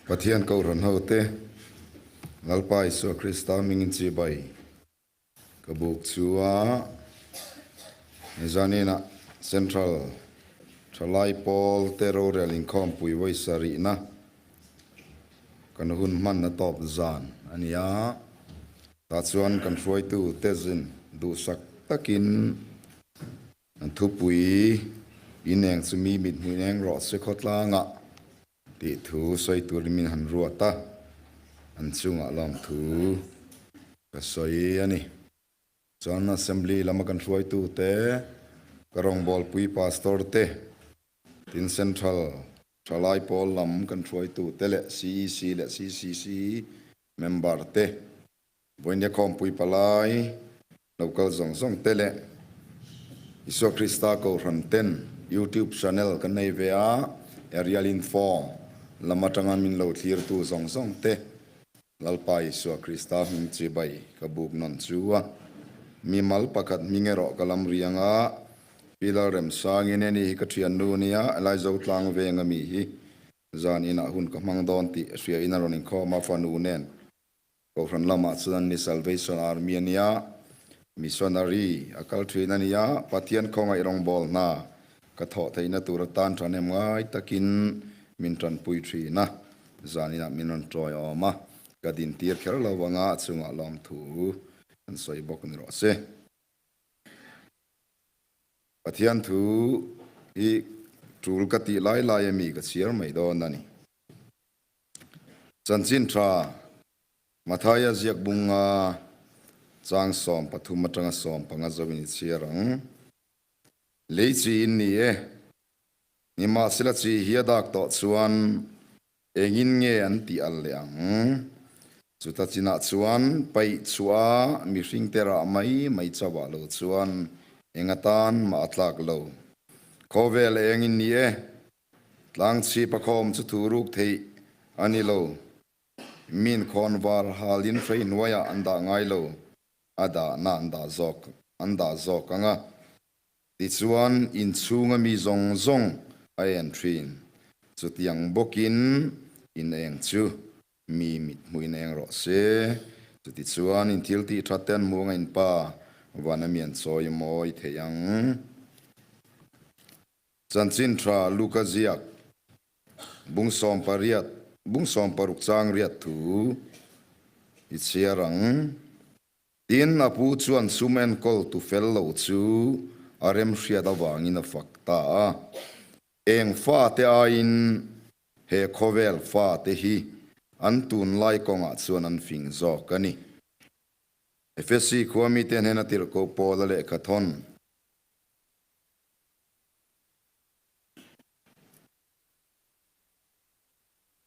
Pathian Kohhran hote, Lalpa Isua Krista hmingin chibai ka buk chu a. Nizanina Central Thalai Pawl te rorel inkhawmpui vawi sarihna kan hun hman a tawp zan a ni a. Tah chuan kan hruaitu te zin duhsak takin an thupui ineng chu mi mit hmuh ineng rawh se khawtlangah tih thu sawi turin min han ruat a, an chungah lawmthu ka sawi a ni. Chuan Assembly lama kan hruaitute, ka rawngbawlpui Pastor te, tin Central Thalai Pawl lam kan hruaitute leh CEC leh CCC member te, Vawinia khawmpui palai lo kal zawng zawng te leh Isua Krista Kohhran ten YouTube channel kan nei ve a, Aerial Info lam atanga min lo thlirtu zawng zawng te Lalpa Isua Krista hming chibai ka buk nawn chu a. Mimal pakhat hming erawh ka lam riang a, Pi Lalremsangin eni hi ka thiannu nia, Elaizo tlang veng ami hi zan inah hun ka hmang dawn tih hria in a rawn inkhawm a, fanu nen Kohhran lamah chuan ni Salvation Army a nia, Missionary a kal thin a nia, Pathian khawngaih rawngbâwl hna ka thawh theihna tur atan ṭhahnem ngai takin min ṭanpui ṭhin a, zaninah min rawn ṭawi awm a, ka dintir kher lo vanga a chungah lawmthu kan sawi bawk ni rawh se. Pathian thu hi ṭul ka tih lai lai ami ka chhiar mai dawn a ni. Chanchin tha Mathaia ziak bunga chang 13 atanga 15 zo in i chhiar ang. Lei chi in ni e. Nimahsela chi hi a dak tawh chuan engin nge an tih al leh ang? Chuta chinah chuan paih chhuah a mihring te rah mai mai chauh ah lo chuan eng atan mah a tlak lo. Khawvel eng in ni e. Tlangchhip a khawm chu thu ruk theih a ni lo. Min khawn var halin hrei hnuaiah an dah ngai lo, a dahna an dah zawk an dah zawk ang a. Tichuan inchhunga mi zawng zawng a en thin. Chutiang bawkin in eng chu mi mit hmuhin eng rawh se. Chutichuan in thil tih that te an hmuh anga in pa van a mi an chawi mawi thei ang. Chanchin tha Luka ziak bung 18, bung 16 chang riat thu i chhiar ang. Tin, a pu chuan sum enkawl tu fel lo chu a remhriat avangin a fak ta a. Eng fate aiin he khawvel fate hi an tunlai kawngah chuan an fing zawk a ni. Efesi khua mite hnena tirhkoh Paula lehkha thawn.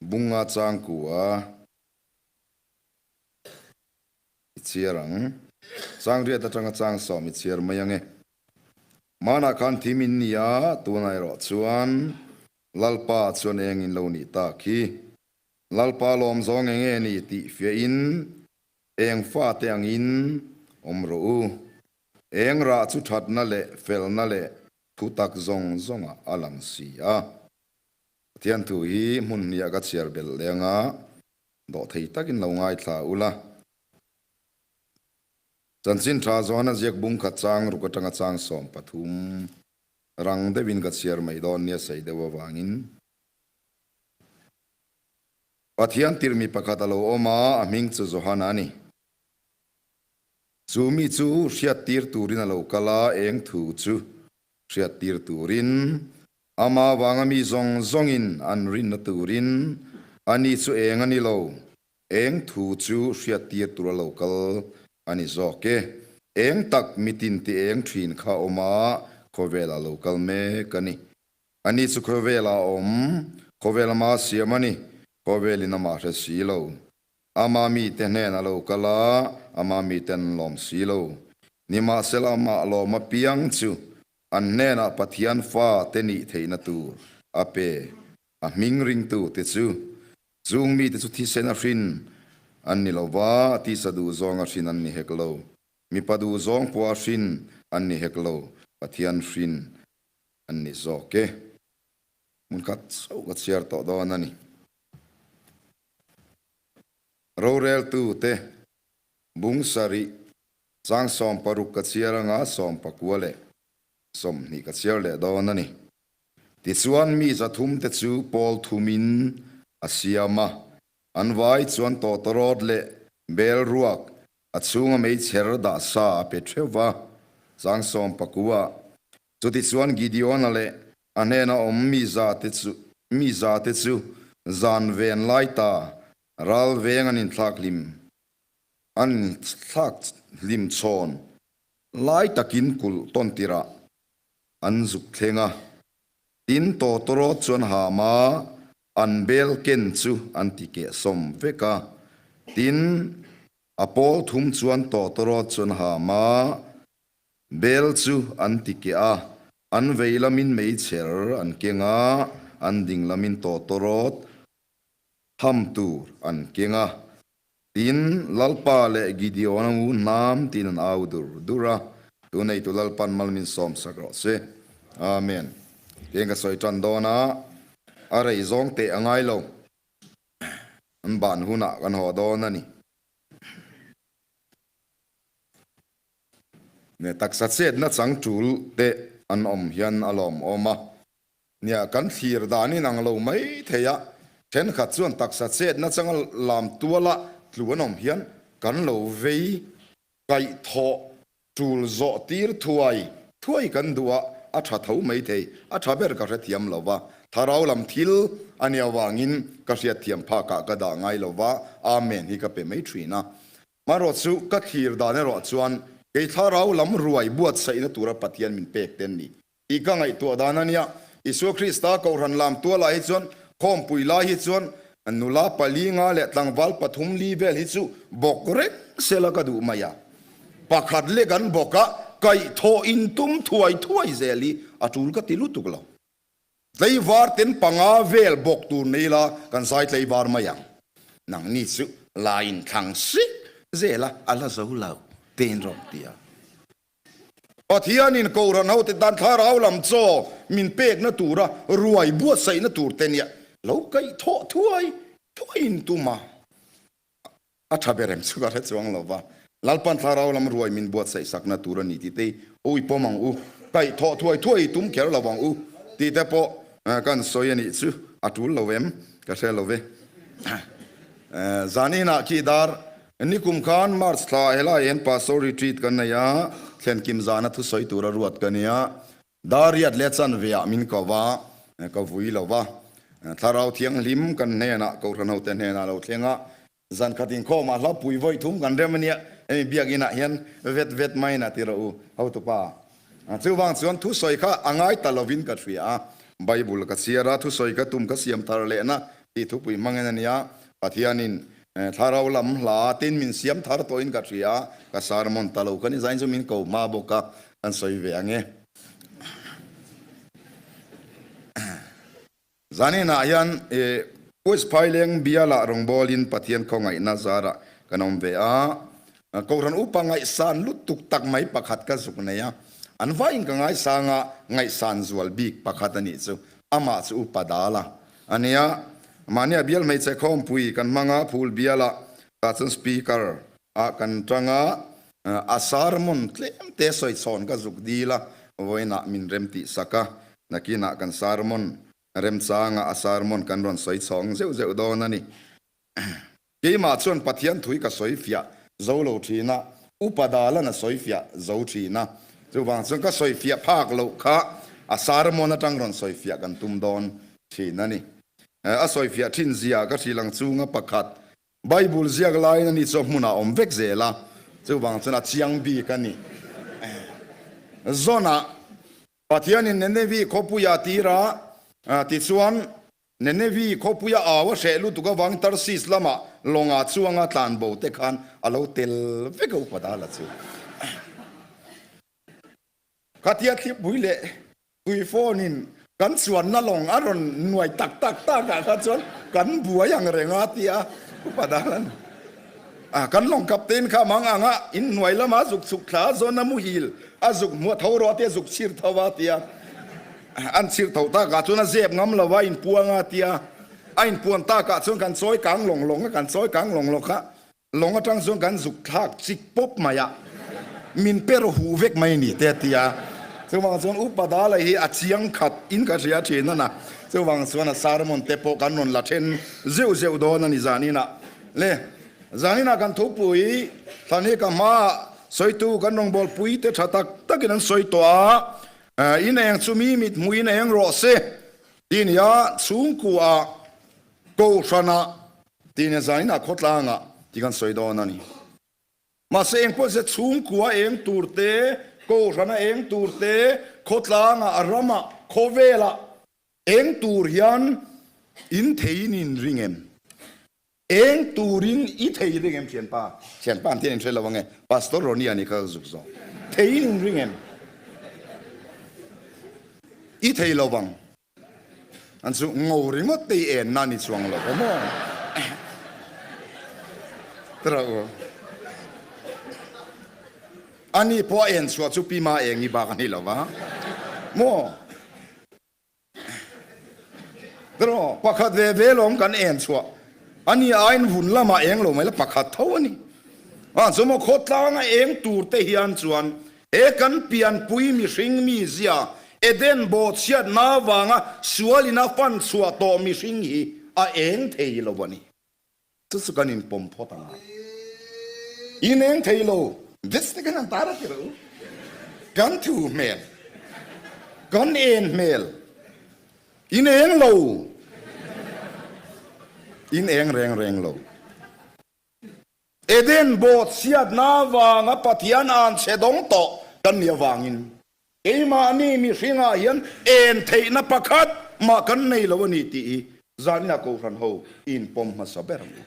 Bunga changkua i chhiar ang. Chang riat atanga chang 10 i chhiar mai ang e. Manah khan thim in ni a, tunah erawh chuan Lalpa chuan eng in lo nih tak hi. Lalpa lawm zawng eng nge ni tih fiahin eng fate angin awm rawh u. Eng rah chu thatna leh felna leh thutak zawng zawngah a lang si a. Pathian thu hi hmun hniah ka chhiar belh leng a, dawhthei takin lo ngaithla ula. Chanchin tha Johana ziak bung khat chang ruk atanga chang 13 rang deuhin ka chhiar mai dawn nia sawi deuh avangin. Pathian tirhmi pakhat a lo awm a, a hming chu Johana a ni. Chu mi chu hriattir turin a lo kal a, eng thu chu hriattir turin, ama vanga mi zawng zawngin an rinna turin, ani chu eng a ni lo, eng thu chu hriattir tur a lo kal a ni zawk e. Eng tak mitin ti eng thin kha awm a, khawvel a lo kal mek a ni. Ani chu khawvel a awm, khawvel ama siam a ni, khawvelin amah hre si lo. Ama mite hnen a lo kal a, ama mite an lawm si lo. Nimahsela amah lawm apiang chu an hnenah Pathian fa te nih theihna tur a pe. A hming ringtu te chu chung mite chu thisen a hrin an ni lo va, tisa duh zawng a hrin an ni hek lo. Mipa duh zawng pawh a hrin an ni hek lo, Pathian hrin an ni zawk e. Hmun khat chauh ka chhiar tawh dawn a ni. Roreltute bung sarih chang 16 ka chhiar anga 19 leh 20 ka chhiar leh dawn a ni. Tichuan mi 300 te chu pawl thumin a siam a, an vai chuan tawtawrawt leh bel ruak a chhunga meichher dah sa a pe theuh va, chang 19. Chutichuan Gideon-a leh a hnena awm mi za te chu mi za te chu zan ven lai ta ral veng an inthlak hlim an inthlak hlim chhawn lai takin kulh tawn tirah an zuk thleng a. Tin, tawtawrawt chuan ham a, an bel ken chu an ti keh sawm vek a. Tin, a pawl thum chuan tawtawrawt chuan ham a, bel chu an ti keh a, an vei lamin meichher an keng a, an ding lamin tawtawrawt ham tur an keng a. Tin, Lalpa leh Gideon-a ngu hnam tiin an au dur dur a, Tuneitu Lalpan mal min sawmsak rawh se. Amen. Tiin ka sawi tan dawn a, a rei zawng teh a ngai lo. An ban hunah kan haw dawn a ni. Nia, taksa chetna chang tul te an awm hian a lawmawm a. Nia, kan thlir dan in ang lo mai thei a, thenkhat chuan taksa chetna changa lam tuala tlu an awm hian kan lo vei kaihthawh tul zawh tir thuai thuai kan duh a, a tha tho mai thei, a tha ber ka hrethiam lo va, thlarau lam thil a nia vangin ka hriatthiam phakah ka dah ngai lo va, Amen hi ka pe mai thin a. Hmanraw chu ka thlir dan erawh chuan kei thlarau lam ruai buatsaihna tura Pathian min pek te an ni. Tih ka ngaihtuah dan a nia. Isua Krista Kohhran lam tualah hi chuan khawmpui lai hi chuan nula pali nga leh tlangval pathum li vel hi chu bawk reng sela ka duh mai a. Pakhat lek an bawk a, kaihthawh intum thuai thuai zel hi a tul ka ti lutuk lo. Tleivar ten panga vel bawk tur nei la kan zai tleivar mai ang. Nangni chu la inthlang sik zel a, a la zo lo tein rawn ti a. Pathianin Kohhran hote tan thlarau lam chaw min pekna tura ruai buatsaihna tur te nia lo kaihthawh thuai thuaiin tum a, a tha ber em chu ka hre chuang lo va. Lalpan thlarau lam ruai min buatsaih sakna tur a ni tih te hi awi pawm ang u, kaihthawh thuai thuai i tum kher lo ang u tih te pawh kan sawi a nih chu a tul lo em ka hre lo ve. Zaninah khi dar Nikum khan March thla helai hian Pastor Retreat kan nei a, thlenkim zana thusawi tura ruat ka nia. Dariat leh chanve ah min ko va, ka vui lo va. Thlarau Thianghlim kan hnenah, Kohhran hote hnenah lo thleng a, zan khat inkhawmah hla pui vawi thum kan rem a nia, hemi biakinah hian vet vet maiin a ti rawh u, hotupa. Chuvang chuan thusawi kha a ngai ta lovin ka hria a, Bible ka chhiar a, thusawi ka tum ka siam thar lehna tih thupui hmangin a nia, Pathianin Thlarau lam hla tin min siam thar tawhin ka hria a, ka sermon ta lo kha ni zain chu min ko hma bawk a, kan sawi ve ang e. Zaninah hian West Phaileng bialah rawngbawlin Pathian khawngaihna zarah kan awm ve a, Kohhran upa ngaihsan lutuk tak mai pakhat ka zuk nei a, an vaiin ka ngaisang a, ngaihsan zual bik pakhat a nih chu, amah chu upa dal a. A nia, mahnia bial hmeichhe khawmpui kan hmang a, phul bialah tah chuan speaker ah kan tang a, a sermon tlem te sawi chhawn ka zuk dil a, vawiinah min rem tih sak a, nakinah kan sermon remchanga a sermon kan rawn sawi chhawng zeuh zeuh dawn a ni. Keimah chuan Pathian thui ka sawi fiah zo lo thin a, upa dalan a sawi fiah zo thin a, chuvang chuan ka sawi fiah phak loh kha a sermon atang rawn sawi fiah kan tum dawn thin a ni. A sawi fiah thin zia ka hrilh ang chunga pakhat Bible ziak laiin ani chu a hmunah a awm vek zel a, chuvang chuan a chiang bik a ni. Zawnah Pathianin Nenevi khawpuia a tir a, tichuan Nenevi khawpuia au a hreh lutuk avang Tarsis lamah lawngah chuanga tlanbo te khan a lo tel vek a upa dal a chu. Khatia thlipui leh tui phone in kan chuanna lawng a rawn nuai tak tak tak ah kha chuan kan buai ang reng a tia upa dal a ni. Kan lawng captain kha mang ang a in hnuai lama zuk chhuk thla a zawn a muhil a zuk hmuah tho rawh a tia zuk chhir tho a tia. An chhir tho tak ah chuan a zep ngam lo a, inpuang a tia. A inpuan takah chuan kan chawi kang lawng lawng a, kan chawi kang lawng lawng kha lawng atang chuan kan zuk thlak chik pawp mai a, min per huh vek mai ni te a ti a. Chuvang chuan Upa Dala hi a chiang khat in ka hria thin a na. Chuvang chuan a sermon te pawh kan rawn la then zeuh zeuh dawn a ni zaninah. Le, zaninah kan thupui thlan hi ka hmaah sawitu kan rawngbawlpui te tha tak takin an sawi tawh a, in eng chu mi mit hmuhin eng rawh se. Ti nia chhungkua Kohhrana ti nia zainah khawtlangah ti kan sawi dawn a ni. Mahse engpawh se chhungkua eng tur te, Kohhrana eng tur te, khawtlangah, ramah, khawvelah eng tur hian in theiin in ring em? Eng turin i thei ring em thianpa? Thianpa an tian in hre lo ange. Pastor Ronnie a ni kha zuk zawk. Thei in ring em? I thei lo vang. An chu ngo ringawt te i en na ni chuang lo maw? Tara u. Ani pawh a en chhuah chu Pi Ma Engi bak a ni lo va maw? Tiraw, pakhat ve ve lawm kan en chhuah a ni aiin vun lamah eng lo mai la pakhat tho a ni. A chumaw khawtlanga eng tur te hian chuan he kan pianpui mihring mizia Eden bawhchhiatna avanga sualin a fan chhuah tawh mihring hi a eng thei lo a ni. Chu chu kan inpawm phawt ang a. In eng thei lo, vets te kan han tar a ti reuh. Kan thu hmel, kan en hmel, in eng lo, in eng reng reng lo. Eden bawhchhiatna avanga Pathian an chhe dawng tawh kan nih avangin Keimahni mihringah hian en theihna pakhat mah kan nei lo a ni tih hi Zania Kohhran ho inpawm hmasa ber ang u.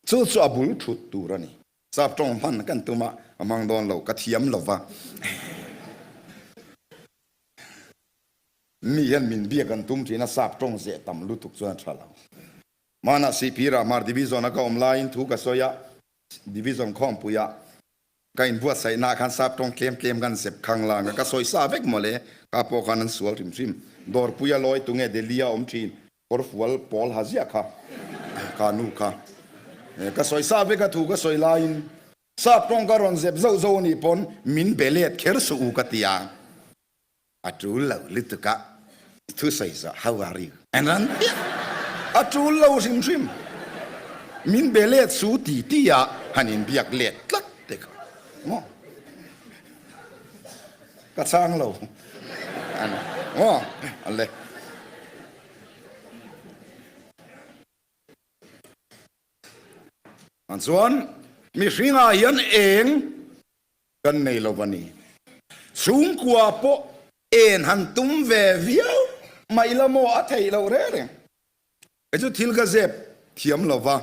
Chu chu a bul thut tur a ni. Sap tawng hman kan tum a, a hmang dawn lo, ka thiam lo va. Mi hian min biak an tum thin a, sap tawng zeh tam lutuk chuan a tha lo. Hmanah Sihphir ah Hmar Division a ka awm laiin thu ka sawi a, Division khawmpui ah Ka inbuatsaihnaah khan sap tawng tlem tlem kan zep khang lang a, ka sawi sa vek mawle. Ka pawh khan an sual hrim hrim. Dawrpui a lawi tunge Delhi a awm thin, kawrfual pawl ha ziah kha ka nu kha. Ka sawi sa vek a thu ka sawi laiin sap tawng ka rawn zep zauh zauh anih pawn min be let kher suh u ka ti a. A tul lo lutuk a, thusawi zawh how are you? An rawn ti a, a tul lo hrim hrim. Min be let su ti ti a, han inbiak let tlat te kha maw? Ka chhang lo maw? Ale. An chuan mihringah hian eng Kan nei lo va ni. Chhungkua pawh en han tum ve viau mai la maw a theih loh reng reng. Kei chu thil ka zep thiam lo va,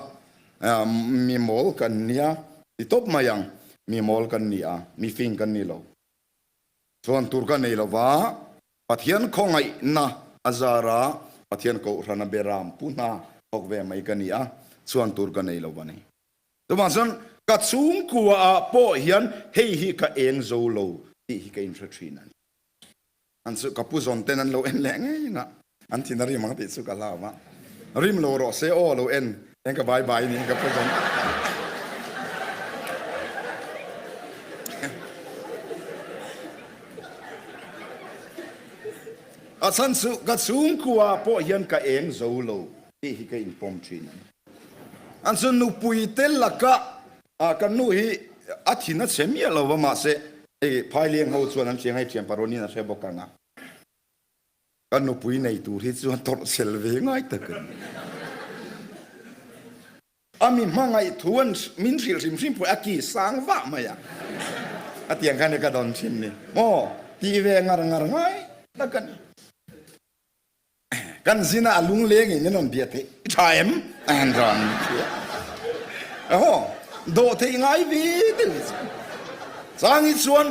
mi mawl kan nia ti tawp mai ang. Mi mawl kan ni a, mi fing kan ni lo. Chuan tur ka nei lo va, Pathian khawngaihna a zar a, Pathian Kohhrana beram pu hna thawk ve mai ka ni a, chuan tur ka nei lo va ni. Chuvang chuan ka chhungkua ah pawh hian hei hi ka eng zo lo tih hi ka inhre thin a ni. An chu ka pu zawn ten an lo en leh ngei ang a, an thin a rim ang tih chu ka hlau a. Rim lo rawh se aw lo en eng ka bai bai ni ka pu zawn. A chhan chu ka chhungkua ah pawh hian ka eng zo lo tih hi ka inpawm thin a ni. An chu nupui te laka kan nu hi a thin a chhe miah lo va mahse hei Phaileng ho chuan an hria ngei thiam Paronin a hre bawk ang a. Ka nupui nei tur hi chuan tawrh chhel ve ngai tak a ni. A mi hmangaih thu an min hrilh hrim hrim pawh a ki sang vah mai a. A tiang khan ka dawn thin ni. Maw tih ve ngar ngar ngai tak a ni. Kan zina a lungleng in min rawn bia theih i tha em? An rawn ti a. Aw, dawh theih ngai ve deuh hi chu. Chang hi chuan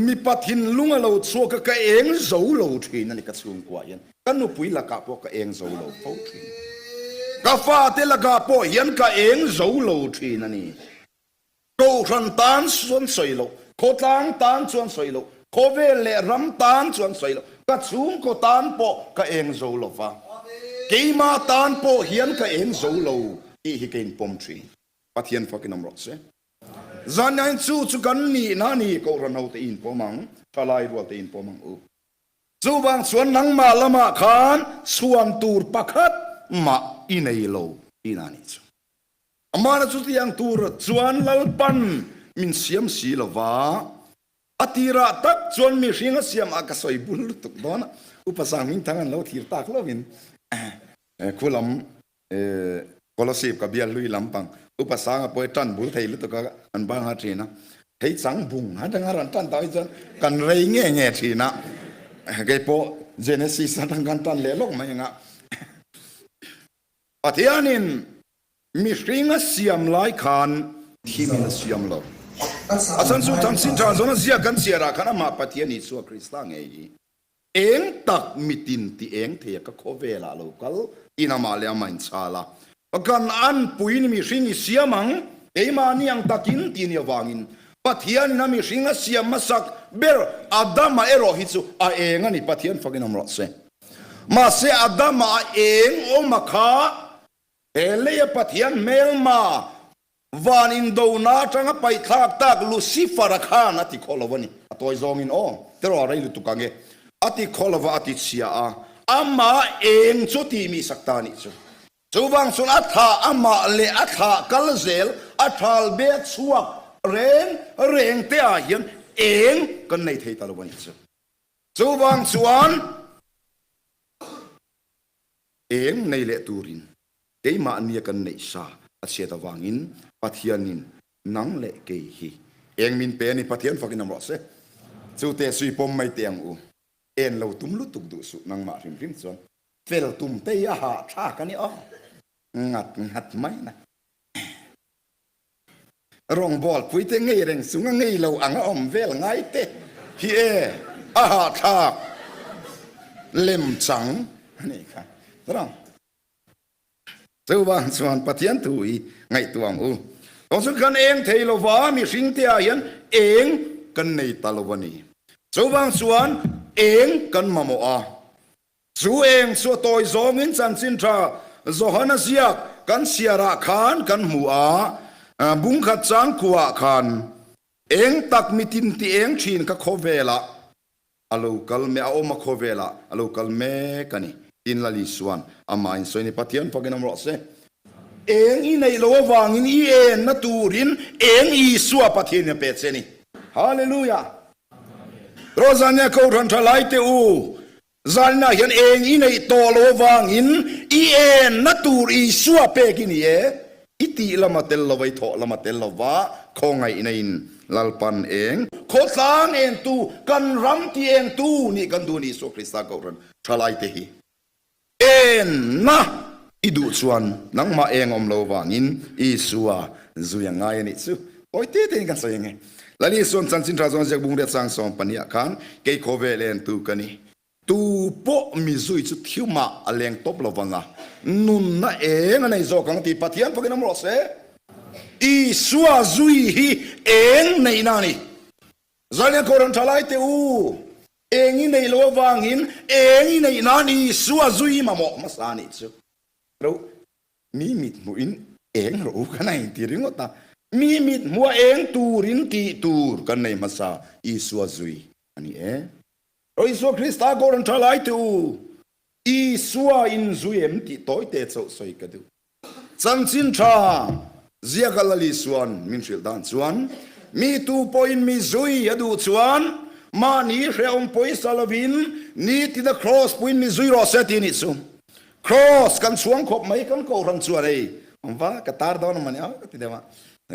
mipa thinlung a lo chhuak a, ka eng zo lo thin a ni ka chhungkua hian. Ka nupui lakah pawh ka eng zo lo fo thin. Ka fate lakah pawh hian ka eng zo lo thin a ni. Kohhran tan chuan sawi loh, khawtlang tan chuan sawi loh, khawvel leh ram tan chuan sawi loh, ka chhungkaw tan pawh ka eng zo lo va. Keima tan pawh hian ka eng zo lo tih hi ka inpawm thin. Pathian fakin awm rawh se. Zannain chu chu kan nihna a ni, Kohhran hote i inpawm ang, thalai rualte i inpawm ang u. Chuvang chuan nangmah lamah khan chhuan tur pakhat mah i nei lo tihna a nih chu. Amahna chutiang tur chuan Lalpan min siam si lo va, A tirah tak chuan mihring a siam ah ka sawi bul lutuk dawn a, Upa Sanghmingthang an lo thlir tak lovin khu lam Kolasib ka bial hlui lampang Upa Sanga pawh hi tan bul thei lutuk a an bang a thin a, hei chang bung atanga rawn tan tak hi chuan kan rei nge nge thin a, kei pawh Genesis atang khan tan leh lawk mai anga Pathianin Mihring a siam lai khan thimin a siam lo. A chhan chu Thamsin Tha zawn a ziak kan chhiar ah khan amah Pathian Isua Krista ngei hi eng tak mitin ti eng thei a ka khawvel ah lo kal tiin amah leh amah in chhal a. Kan anpui ni mihring i siam ang, keimahni ang takin ti ni avangin Pathian in a mihring a siam hmasak ber Adama erawh hi chu a eng a ni, Pathian fakin awm rawh se. Mahse Adama a eng awm a kha He leia Pathian hmelma van indona atanga paihthlak tak Lucifer-a khan a ti khaw lo a ni. A tawi zawngin aw, teraw a rei lutuk ang e. A ti khaw lo va, a ti chhia a. Amah eng chu tih mi sak ta nih chu. Chuvang chuan a thlah amah leh a thlah kal zel, a thal be chhuak reng reng te ah hian eng kan nei thei ta lo a nih chu. Chuvang chuan. Eng nei leh turin keimahnia kan neih sa a chhiat avangin Pathianin nang leh kei hi eng min pe a ni. Pathian fakin awm rawh se. Chu te sui pawm mai teh ang u. En lo tum lutuk duh suh nangmah hrim hrim chuan fel tum te hi a hahthlak a ni aw. Ngat ngat mai na. Rawngbawl puite ngei reng chung a ngei lo ang a awm vel ngai te hi e a hahthlak lem chang a nih kha. Rawng chuvang chuan Pathian thu hi ngaihtuah ang u. Tawng chu kan eng thei lo va, mihring te ah hian eng kan nei ta lo a ni. Chuvang chuan eng kan mamawh a. Chu eng chu a tawi zawngin chanchin tha Johana ziak kan chhiarah khan kan hmu a, bungkhat changkua khan eng tak mitin ti eng thin ka khawvelah a lo kal mek, a awm a khawvelah a lo kal mek a ni tiin Lal Isua'n amah in sawi a ni. Pathian fakin awm rawh se. Eng i neih loh avangin i enna turin eng Isua Pathianin a pe che a ni. Hallelujah! Rozania Kohhran Thalaite u, Zaninah hian eng i neih tawh lo avangin i enna tur Isua pek i ni e. I tih lama tel lova, i thawh lama tel lova khawngaihna in Lalpan eng khawtlang engtu, kan ram ti engtu nih kan duh a ni Isua Krista Kohhran thalaite hi. Enna i duh chuan nangmah eng awm lo vangin Isua zui a ngai a nih chu. Tawi te tein kan sawi ang e. Lal Isua'n chanchin tha zawn ziak bungriat sang sawm pahniah khan kei khawvel entu ka ni. Tu pawh mi zui chu thiumah a leng tawp lo vang a, nunna eng a nei zawk ang tih Pathian fakin awm rawh se. Isua zui hi eng neihna a ni. Zalian Kohhran thalaite u, Eng i neih loh avangin eng i neih nan Isua zui mamawh hmasa a nih chu. Ro, mi mit hmuhin eng ro kan a inti ringawt a, mi mit hmuha eng turin tih tur kan nei hmasa Isua zui a ni e. Ro Isua Krista Kohhran tha lai te u, Isua in zui em tih tawi te chauh sawi ka duh. Chanchin tha ziaka Lal Isua'n min hrilh dan chuan, Mi tu pawhin mi zui a duh chuan mahni hrehawm pawisa lovin nitina kraws puiin mi zui rawh se tih a nih chu. Kraws kan chhuang khawp mai kan kohhran chuan hei va ka tar dawn a mawni a ka ti deuh a,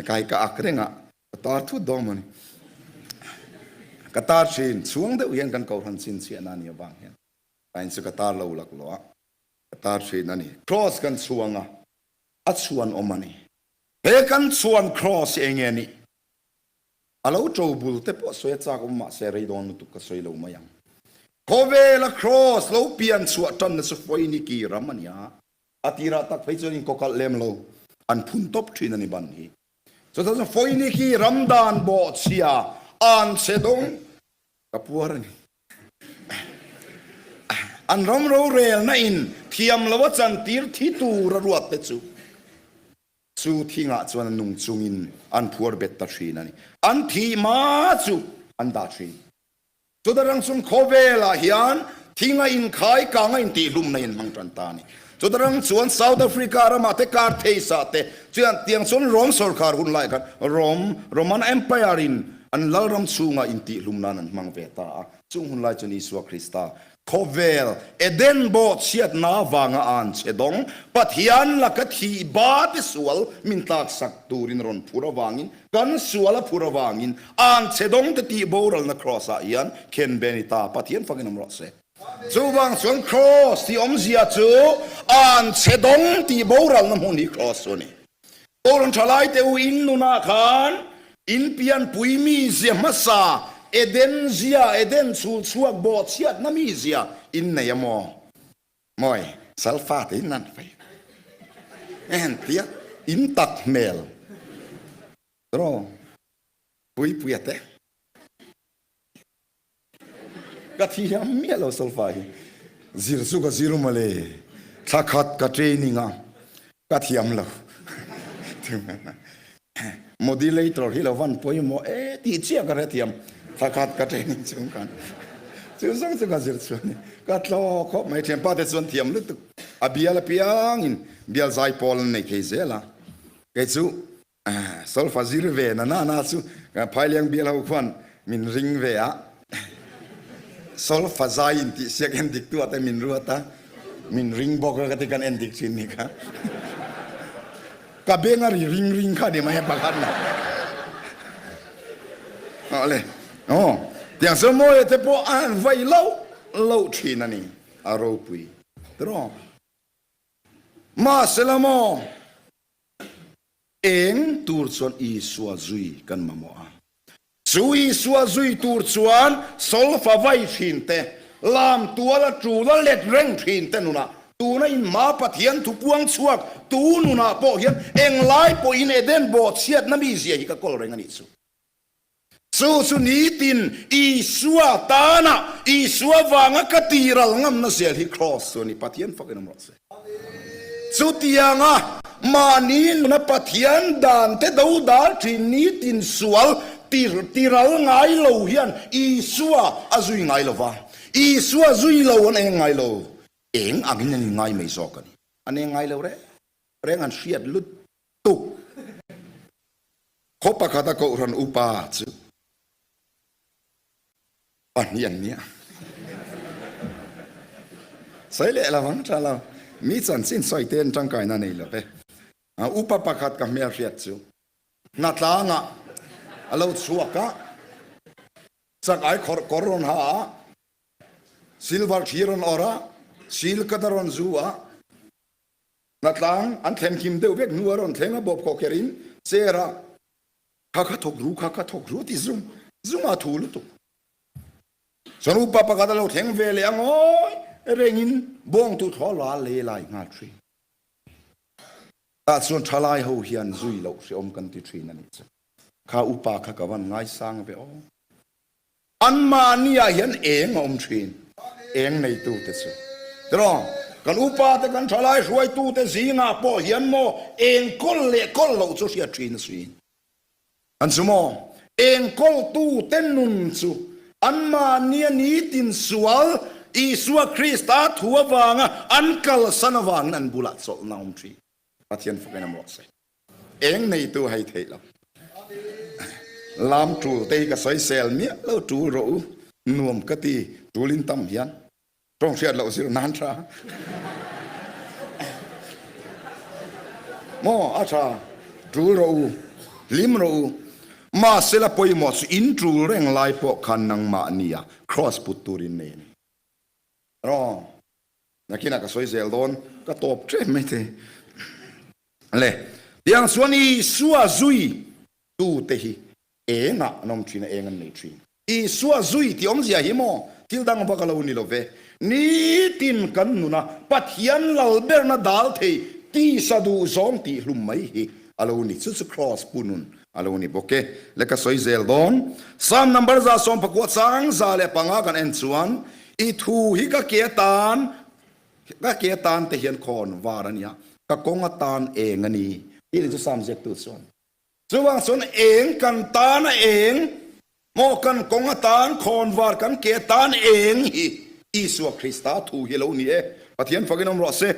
ka hi ka ak reng a, ka tar thut dawn mawni. Ka tar thin, chhuang deuh hian kan kohhran chhinchhiahna a nih avang hian ka in chu ka tar lo laklawh a. Ka tar thin a ni. Cross kan chhuang a, a chhuan awm a ni. He kan chhuan cross hi enge nih? A lo to bul te pawh sawi a chak awm mahse rei dawn lutuk ka sawi lo mai ang. Khawvela cross lo pian chhuah tanna chu Foiniki ram a ni a, a tirah tak phei chuan inkawkalh lem lo an phun tawp thin a ni ban hi. Chutah chuan Foiniki ram dan bawhchhia an che dawng ka puar a ni. An ram rorelna in thiam lo a chantir thi tur a ruat te chu chu thingah chuan a nung chungin an phuar bet ta thin a ni. An thih hma chu an dah thin. Chutarang chuan khawvelah hian thinga inkhai kanga intihhlumna in hmang tan ta a ni. Chutarang chuan South Africa ramah te kar theisah te chuan tiang chuan Rome sorkar hun lai khan Rome, Roman Empire in an lalram chhungah intihhlum nan an hmang ve ta a. Chung hun lai chuan Isua Krista khawvel Eden bawh chhiatna avanga an che dawng Pathian laka thih ba te sual min tlaksak turin rawn phur avangin Kan sual a phur avangin an che dawng te tih boralna Kraws ah hian khen be a ni ta, Pathian fakin awm rawh se. Chuvang chuan Kraws tih awmzia chu an che dawng tih boralna hmun hi Kraws chu a ni. Kohhran thalai te u in nunah khan in pianpui mizia hmasa Eden zia, Eden chhul chhuak bawhchhiatna mizia in nei a maw? Mawi, Salfa te in an fei. En tia in tak hmel. Ro pui pui ate. Ka thi hiam miah lo solfa hi. Zir chu ka zir mawle. Thla khat ka training a. Ka thiam lo. Modulator hi lo van pawimawh e tih chiah ka hrethiam. Thla khat ka training chung khan chu zawng chu ka zir chu a ni. Ka tlaw khawp mai. Thianpa te chuan thiam lutuk. A bial apiangin bial zai pawl an nei thei zel a. Kei chu Solfa zir ve na na na chu Phailiang bial ho khuan min ring ve a, solfa zai in tih siak en dik tu ah te min ruat a, min ring bawk a ka ti kan en dik thin ni kha. Ka beng a ri ring ring kha ni mai a pakhat na. Awle, aw, tiang chu mawi te pawh a han vai loh loh thin a ni, a ropui. Tiraw? Mahsela maw? Eng tur chuan Isua zui kan mamawh a. Chu Isua zui tur chuan solfa vai thin te, lam tual a tul a let reng thin te nunah, tuna in hma Pathian thu puang chhuak tu nunah pawh hian englai pawhin Eden bawhchhiatna mizia hi ka kawl reng a nih chu. Chu chu nitin Isua tana Isua vanga ka tiral ngamna zel hi Kraws chu a ni. Pathian fakin awm rawh se. Chutianga mahni nuna Pathian dan te do dal thin nitin sual tiral ngai lo hian Isua a zui ngai lo va. Isua zui lo an eng ngai lo. Eng angin an inngai mai zawk a ni. An eng ngai lo reng reng an hriat lutuk. Khaw pakhata Kohhran upa chu pahnih an nia. Sawi leh lo ang tha lo. Mi chanchin sawi te an tangkaina nei lo ve. Upa pakhat ka hmelhriat chu hnatlangah a lo chhuak a, chak ai khawrh kawr rawn ha a, silver thi rawn awrh a, sil kat a rawn zu a, Hnatlang an thlen kim deuh vek hnu a rawn thleng a bawp khawh kher in chair ah kha kha thawk ru kha kha thawk ru ti zum zum a thu lutuk. Chuan upa pakhat a lo thleng ve leh a ngawi reng in bawng tu thlaw la lei lai nghal thin. Tah chuan thalai ho hian zui loh hreawm kan ti thin a nih chu. Kha upa kha ka van ngaisang ve aw. Anmahni ah hian eng a awm thin, eng neitu te chu. Tiraw, kan upa te kan thalai hruaitu te zingah pawh hian maw eng kawl leh kawl loh chu hriat thin a suin. An chu maw, eng kawltu te nun chu anmahnia nitin sual Isua Krista thu avanga an kalsan avangin an bulah chawlhna a awm thin. Pathian fakin awm rawh se. Eng neitu hei theih lo. Lam tul te hi ka sawisel miah lo tul rawh u. Nuam ka ti tul in tam hian. Tawng hriat loh zir nan tha. Maw a tha tul rawh u. Hlim rawh u. Mahsela pawimawh chu in tul reng lai pawh khan nangmahnia cross put turin nei a ni. Rawh. Nakinah ka sawi zel dawn, ka tawp ṭep mai thei. Le, tiang chuan Isua zui tute hi engah an awm ṭhin a, eng an nei ṭhin? Isua zui tih awmzia hi maw thil dang vak a lo ni lo ve. Nitin kan nuna Pathian lal berna dal thei tisa duh zawng tih hlum mai hi a lo ni. Chu chu Kraws pu nun a lo ni bawk e. Le ka sawi zel dawn. Psalm number 119 chang 105 kan en chuan. I thu hi ka ke atan, ka ke atan te hian khawn var a nia, ka kawng atan eng a ni, tih ni chu Psalm ziaktu chuan. Chuvang chuan eng kan tan a eng, maw kan kawng atan khawn var kan ke atan eng hi Isua Krista thu hi a lo ni e. Pathian fakin awm rawh se.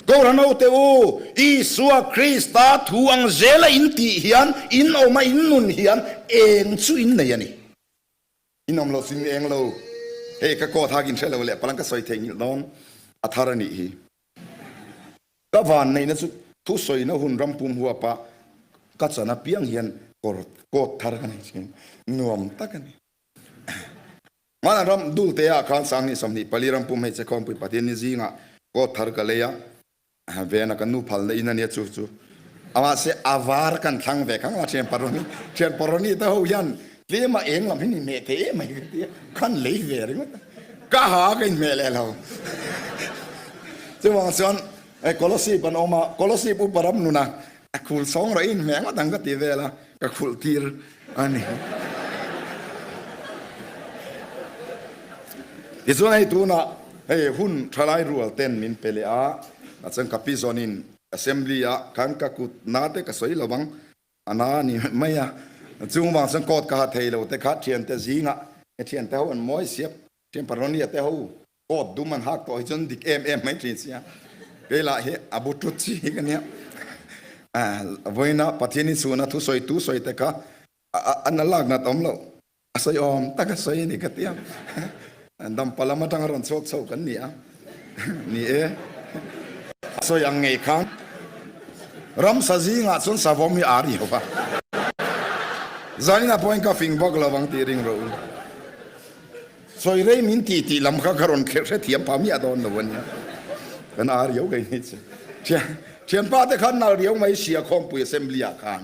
Kohhran hote u, Isua Krista thu ang zela in tih hian, in awm a in nun hian eng chu in nei a ni. In awm lo sin eng lo. Hei ka coat hak in hre lo leh palang ka sawi theihnghilh dawn a thar a nih hi. Ka van neihna chu thusawina hun rampum huapa ka chan apiang hian kawr coat thar ka nei thin. Nuam tak a ni. Hmanah ram Dulte ah khan 20 24 rampum hei che khawmpui Pathian ni zingah coat thar ka lei a. Vena kan nu phalna in ania chu chu amah se a var kan thlang ve khang a thian paroni thian paroni te ho hian tlema eng lam hi ni hmeh thei em mai ka tia khan lei ve ringawt ka ha ka inhmeh leh lo chuvang chuan Kolosip an awm a Kolosip upa ram nuna a khul sawng rawh i inhmeh ngawt ang ka ti vel a ka khulh tir a ni. Tichuan hei tunah hei hun thalai rual ten min pe leh a, a chuan ka pi zawnin assembly ah khan ka kut na te ka sawi lo ang, a na a ni mai a, chung vang chuan coat ka ha thei lo te kha thiante zingah he thiante ho an mawi siap, thian Paronia te ho coat dum an hak tawh hi chuan dik em em mai thin sia, kei lah hi a bu tut chi hi ka nia, vawiina Pathian in chhuna thusawi tu sawi te kha a na lak nat awm loh. A sawi awm tak a sawi a ni ka ti a, Dampa lam atanga rawn chhuak chho kan ni a, ni e, a sawi ang ngei khan ramsa zingah chuan savawm hi a ri ho va, zaninah pawhin ka fing vak lo ang tih ring rawh u, sawi rei min tih tih lam kha ka rawn kherh hrethiam pah miah dawn lo a nia, kan a riau kei ni chu, thianpa te khan nal riau mai sia khawmpui assembly ah khan.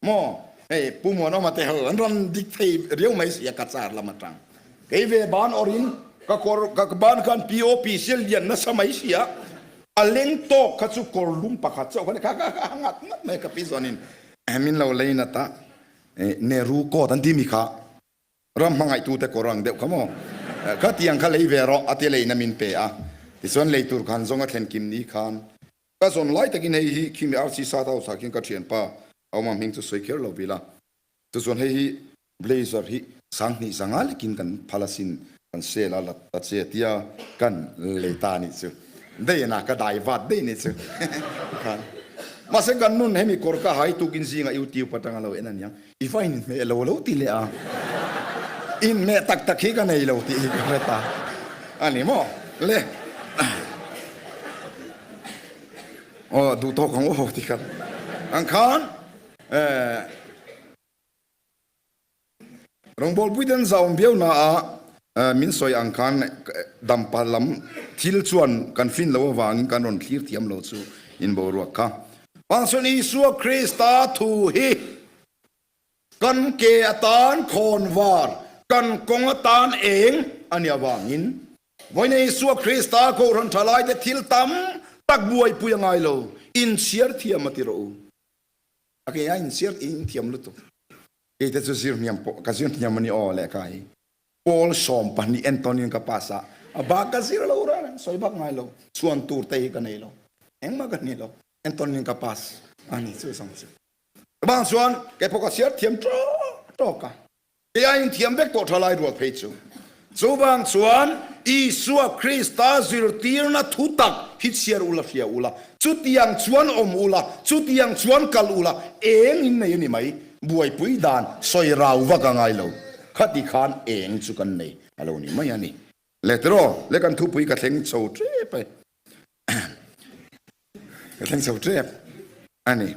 Maw? Hei Pu Muanawma te ho an rawn dik thei riau mai si a ka car lam atang. Kei ve ban awrin ka kawr ka ban khan POP sial lian nasa mai si a, a leng tawk kha chu kawr lum pakhat chauh kha ni kha kha kha ngat ngat mai ka pi zawnin min lo lei nat a, Nehru coat an ti mi kha ram hmangaihtute kawr ang deuh kha maw kha tiang kha lei ve rawh a ti leina min pe a, tichuan lei tur khan zawng a thlen kim ni khan Ka zawn lai takin hei hi khimi RC Sat House ah khian ka thianpa a awm a, hming chu sawi kher lo ila. Chuchuan hei hi blazer hi 2000 zanga lekin kan phal asin kan sale a la ta che tia kan lei ta anih chu. Dei na ka dai vat dei nih chu khan. Mahse kan nun hemi kawr ka hai tukin zingah YouTube atanga lo en aniang. I va inhmeh lo lo ti leh a, inhmeh tak tak hi ka nei lo tih hi ka hre ta a ni maw le. Aw duh tawk ang aw ti khan ang khan rawngbawlpui ten zaum viau na a min sawi ang khan dampa lam thil chuan kan fin lo avangin kan rawn thlir thiam lo chu in boruak kha. Mahse Isua Krista thu hi kan ke atan khawnvar, kan kawng atan eng a nih avangin vawiin Isua Krista Kohhran thalaite thil tam tak buaipui a ngai lo, inchhiar thiam a ti rawh u. A ke a inchhiar in thiam lutuk. Keite chu zir hniam pawh ka zir hniam a ni aw lehkha hi. Pawl 12 entawnin ka pass a, a bak ka zir lo reng reng, sawi bak ngai lo, chhuan tur te hi ka nei lo, engmah ka ni lo. Entawn ka pass a ni chu sang chu. Bang chuan kei pawh ka chhiar thiam tawk tawk a. Kei aiin thiam vek tawh tha lai rual phei chu. Chuvang chuan Isua Krista zirtirna thu tak hi chhiar ula hria ula, chutiang chuan awm ula, chutiang chuan kal ula, eng in nei a ni mai. Buaipui dan sawi rau vak a ngai lo. Khati khan eng chu kan nei a lo ni mai a ni. Le tiraw, le kan thupui ka thleng chho tep e. Ka thleng chho tep a ni.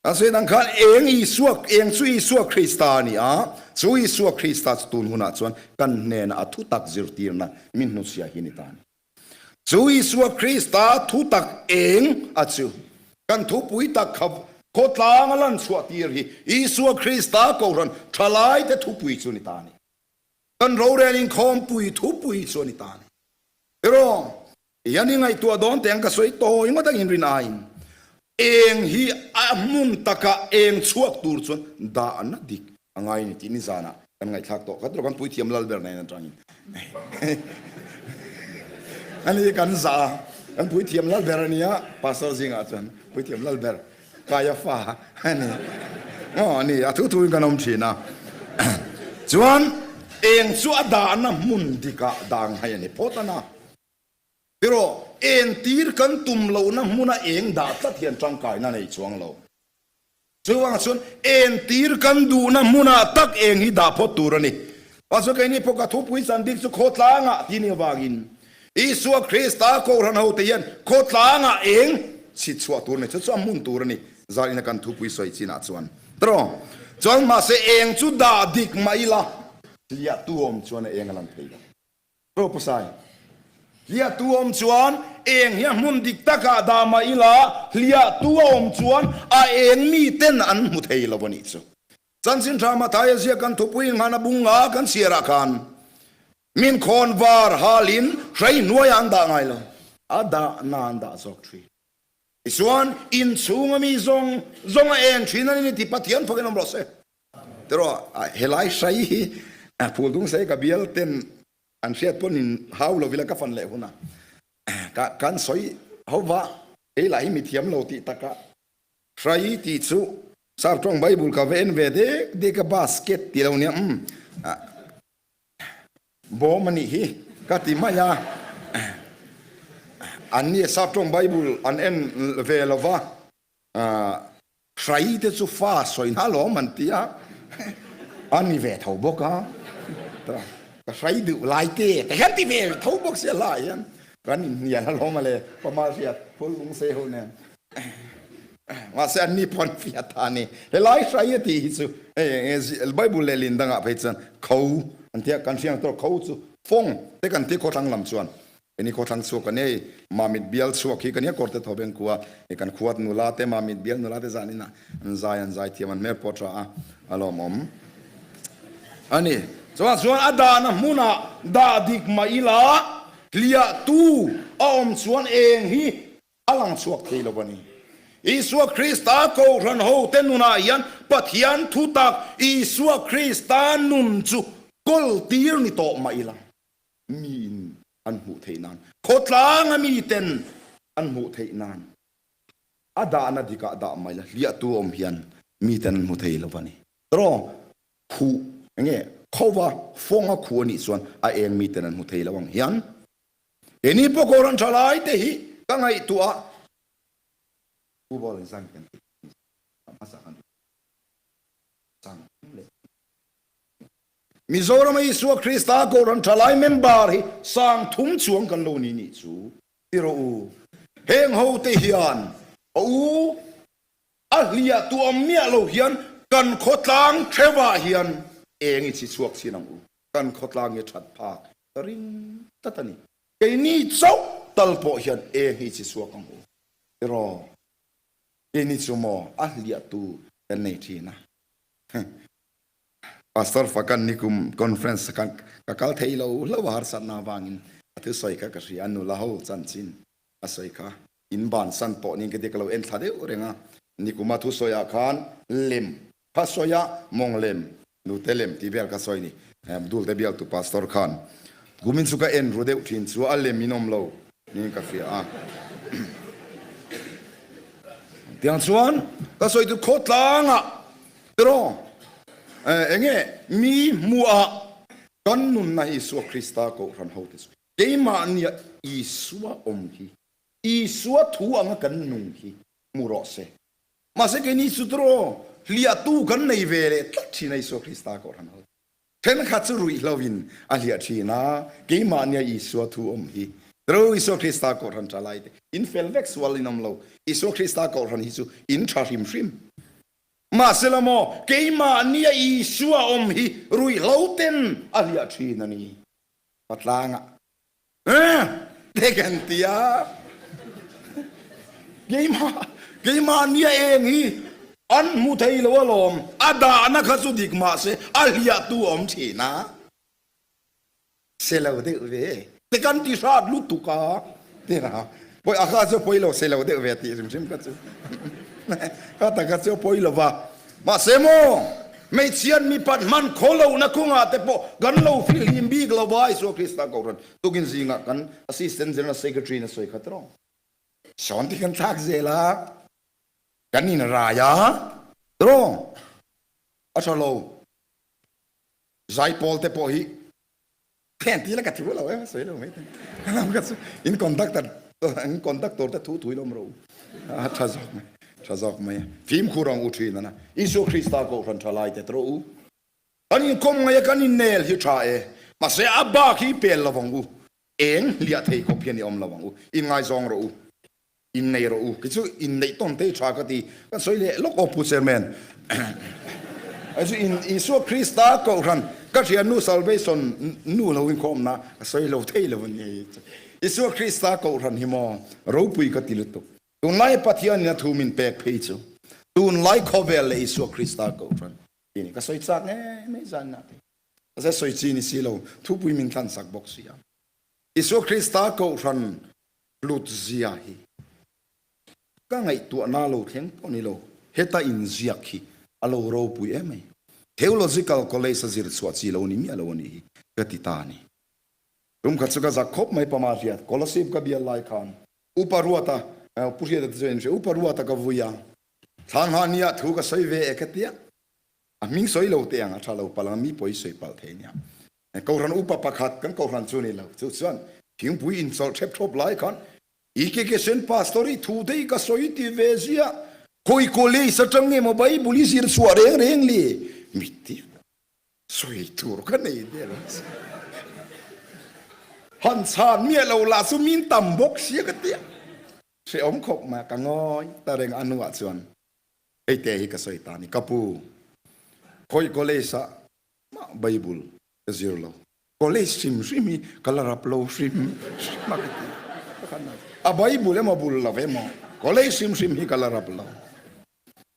A sawi dang khan eng Isua, eng chu Isua Krista a ni a, chu Isua Krista chu tun hunah chuan kan hnenah a thutak zirtirna min hnuchhia hi ni ta a ni. Chu Isua Krista thutak eng a chu kan thupui tak kha khawtlang a lan chhuah tir hi Isua Krista Kohhran thalaite thupui chu ni ta a ni. Kan rorel inkhawmpui thupui chu a ni ta a ni. Erawh, hian i ngaihtuah dawn teh ang ka sawi tawi ngawt ang inrin aiin eng hi a hmun taka eng chhuak tur chuan dahna dik a ngai a ni tih nizanah kan ngaihthlak tawh kha tawh kan puithiam lal ber nen atangin. Ani kan zah a, kan puithiam lal ber a nia, pastor zingah chuan puithiam lal ber Kaiafa a ni. Aw a ni, a thu thuin kan awm thin a. Chuan eng chu a dahna hmun dikah dah ngai a ni phawt a na. Erawh entir kan tum lohna hmuna eng dah tlat hian tangkaina nei chuang lo. Chuvang chuan entir kan duhna hmunah tak eng hi dah phawt tur a ni. Pastor keini pawh ka thupui chan bik chu khawtlangah ti nih avangin Isua Krista Kohhran hote hian khawtlangah eng chhit chhuah tur a ni. Chu chu a hmun tur a ni zarina kan thupui sawi chinah chuan. Tiraw? Chuan mahse eng chu dah dik mah ila hliahtu awm chuan a eng a lang thei lo. Ropusai, Hliahtu awm chuan eng hi a hmun dik takah dah mah ila, hliahtu a awm chuan a eng miten an hmu thei lo a nih chu. Chanchin tha Mathaia ziak kan thupui nghana bunga kan chhiarah khan min khawn var halin hrei hnuaiah an dah ngai lo, a dahna an dah zawk thin. Tichuan, inchhunga mi zawng zawng a eng thin a ni tih Pathian fakin awm rawh se. Tiraw, helai hrai hi Phuldung sei ka bial ten an hriat pawn in hau lo ila ka fan leh hunah ka kan sawi ho va, kei lah hi mi thiam lo tih takah hrai tih chu Saptawng Bible ka va en ve dek dek a basket tih lo nia umm bawm a nih hi ka ti mai a, an ni Saptawng Bible an en ve lo va. Hrai te chu fa sawi hna lawm an ti a, a ni ve tho bawk a, ka hrai duh lai te te hian ti ve tho bawk sia hla hian kan inhnial alawm a le pama hriat phul lung sei ho nen mahse an ni pawh an fiah ta a ni helai hrai a tih hi chu hei Bible lehlin dangah phei chuan kho an tia kan hriang tawh kho chu fawng te kan ti khawthlang lam chuan Keni khawthlang chhuak kan ei, Mamit bial chhuak hi ka nia kawrte thaw beng khua, hei kan khuat nula te Mamit bial nula te zan inah an zai an zai thiam an hmel pawh tha a, a lawmawm a ni. Chuvang chuan a dahna hmunah dah dik mah ila hliahtu a awm chuan eng hi a lang chhuak thei lo a ni. Isua Krista Kohhran hote nunah hian Pathian thutak Isua Krista nun chu kawl tir ni tawh mah ila. Miin an hmuh theih nan, khawtlanga miten an hmuh theih nan a dahna dikah dah mai la, hliahtu awm hian miten an hmu thei lo a ni. Tawng khuh enge khova fawnga khuh a nih chuan a eng miten an hmu thei lo ang hian keini pawh Kohhran tha lai te hi ka ngaihtuah a, Pu Bawlin zan kan tih hmasa kan chang leh. Mizoram a Isua Krista Kohhran Thalai member hi 3000 chuang kan lo ni nih chu ti rawh u. Heng ho te hian a u a hliah tu awm miah lo hian kan khawtlang theuhah hian eng i chhi chhuak chin ang u. Kan khawtlang hi a that phak ka ring tlat a ni. Keini chauh tal pawh hian eng hi i chhi chhuak ang u ti rawh. Keini chu maw a hliah tu kan nei thin a. Pastor Fakan nikum conference ka ka kal thei lo hlo a harsatna avangin a thusawi kha ka hria a, nula ho chanchin a sawi kha in bansan pawh niin ka tia ka lo en thla deuh reng a, nikuma thusawi ah khan lem kha sawi a, mawng lem, nute lem tih vel kha sawi ni, Dulte bialtu pastor khan kumin chu ka en ru deuh thin chu a lem in awm lo niin ka hria a. Tiang chuan ka sawi chu khawtlangah Tiraw, enge mi hmuhah kan nunna hi Isua Krista Kohhran hote chu keimahnia Isua awm hi, Isua thu anga kan nung hi hmu rawh se. Mahse keini chu tiraw, hliahtu kan nei ve leh tlat thin a Isua Krista Kohhran hote. Thenkhat chu ruihhlo in a hliah thin a, keimahnia Isua thu awm hi. Tiraw, Isua Krista Kohhran tha lai te, in fel vek sual in awm lo. Isua Krista Kohhran hi chu in tha hrim hrim. Mahsela maw, keimahnia Isua awm hi ruihhlo ten a hliah thin a ni. Patlangah eh te kan ti a, keimah, keimahnia eng hi an hmu thei lo alawm, a dahna kha chu dik mahse a hliahtu a awm thin a. Se lo deuh ve te kan ti hrat lutuk a tina pawi a kha chu pawi lo se lo deuh ve tih hrim hrim kha chu kha tak kha chu pawi lo va mahse maw. Hmeichhiat mipat hman khaw lohna kawngah te pawh kan lo fihlim bik lo va, Isua Krista Kohhran tukin zingah kan Assistant General Secretary in a sawi khat rawng. Sawn ti kan thlak zel a, kan inrai a, rawng a tha lo. Zaipawl te pawh hi Heng ti la ka thu lo em sawi lo mai thei. Lam ka chu in conductor in conductor te thu thui lawm ro. A tha zawk mai. Tha zawk mai. Fimkhur ang u thin ana. Isua Krista kohhran tha lai te tro u. Kan in kawm ngai a kan in nel hi tha e. Mahse a bak hi pel lo ang u. Eng hliah thei khawp hian i awm lo ang u. In ngaizawng rawh u. Innei rawh u. Kei chu inneih tawn te hi tha ka ti. Kan sawi leh lawk aw Pu Chairman. Kei chu in Isua Krista Kohhran ka thiannu Salvation nu lo inkhawmna ka sawi lo thei lo a ni. Isua Krista Kohhran hi maw ropui ka ti lutuk. Tunlai Pathianin a thu min pek phei chu tunlai khawvel leh Isua Krista Kohhran ti ni. Ka sawi chak ngei mai zan ah te. Mahse sawi chi ni si lo thupui min thlansak bawk si a. Isua Krista Kohhran Hlut zia hi ka ngaihtuahna lo thleng pawh ni lo, heta inziak hi a lo ropui em mai. Theological College a zir chhuah chi lo ni miah lo a nih hi ka ti ta a ni. Tum khat chu ka zak khawp mai pama hriat, Kolasib ka bial lai khan Upa Ruata, Pu Hriata te chuan in hria, Upa Ruata ka vui a, thla nghah nia thu ka sawi ve e ka tia, a hming sawi lo teh ang a tha lo palh ang a, mi pawh i sawi palh thei nia. Kohhran upa pakhat kan kohhran chu ni lo chu chuan thingpui inchawlh ṭhep ṭhawp lai khan EKKSN pastor i thu te hi ka sawi ti ve ziah. Khawi college aṭang nge maw Bible i zir chhuah reng reng le? Mitthi sawi tur ka nei der a che. Han chhan miah lo lah chu min tam bawk sia ka tia. Hrehawm khawp mai a, ka ngawi ta reng a hnuah chuan hei te hi ka sawi ta a ni. Ka pu, khawi college ah Mah Bible ka zir lo. College hrim hrim hi ka la rap lo hrim hrim a ka ti. A Bible emaw bul lo emaw college hrim hrim hi ka la rap lo.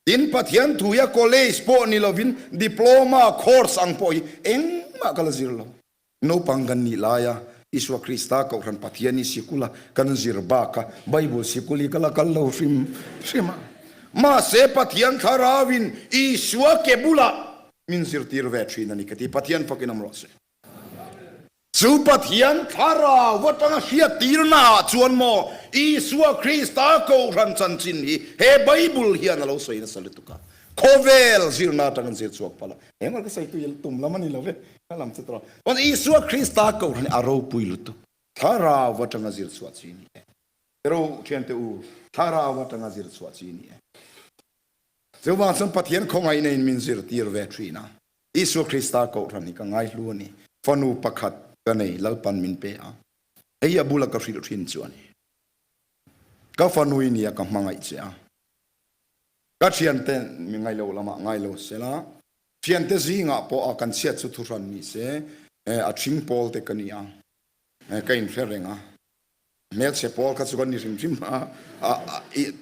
Tin Pathian thu hi a college pawh ni lovin diploma course ang pawh hi engmah ka la zir lo. Naupang kan nih laia Isua Krista Kohhran Pathian hi sikula kan zir baka Bible sikul hi ka la kal lo hrim hrim a. Mahse Pathian Thlarauin Isua ke bulah min zirtir ve thin a ni ka ti. Pathian fakin awm rawh se. Chu Pathian Thlarau atanga hriattirna ah chuan maw Isua Krista Kohhran chanchin hi he Bible hian a lo sawi nasa lutuk a. Khawvel zirna atang an zir chhuak palh a. Engmah ka sawi tui tum lam a ni lo ve. Ka lam chu tawh. Chuan Isua Krista Kohhran hi a ropui lutuk. Thlarau atanga zir chhuah chi a ni e. Ro thiante u, thlarau atanga zir chhuah chi a ni e. Chuvang chuan Pathian khawngaihna in min zirtir ve thin a. Isua Krista Kohhran hi ka ngaihlu a ni. Fanu pakhat ka nei, Lalpan min pe a. Hei a bula ka hrilh thin chu a ni. Ka fanu i nia ka hmangaih che a. Ka thiante mi ngailo lamah ngailo sela, thiante zingah pawh a kan chhiat chu thuhran ni se, a thing pawl te ka ni a, ka inhre reng a. Hmelchhe pawl kha chu kan ni hrim hrim a,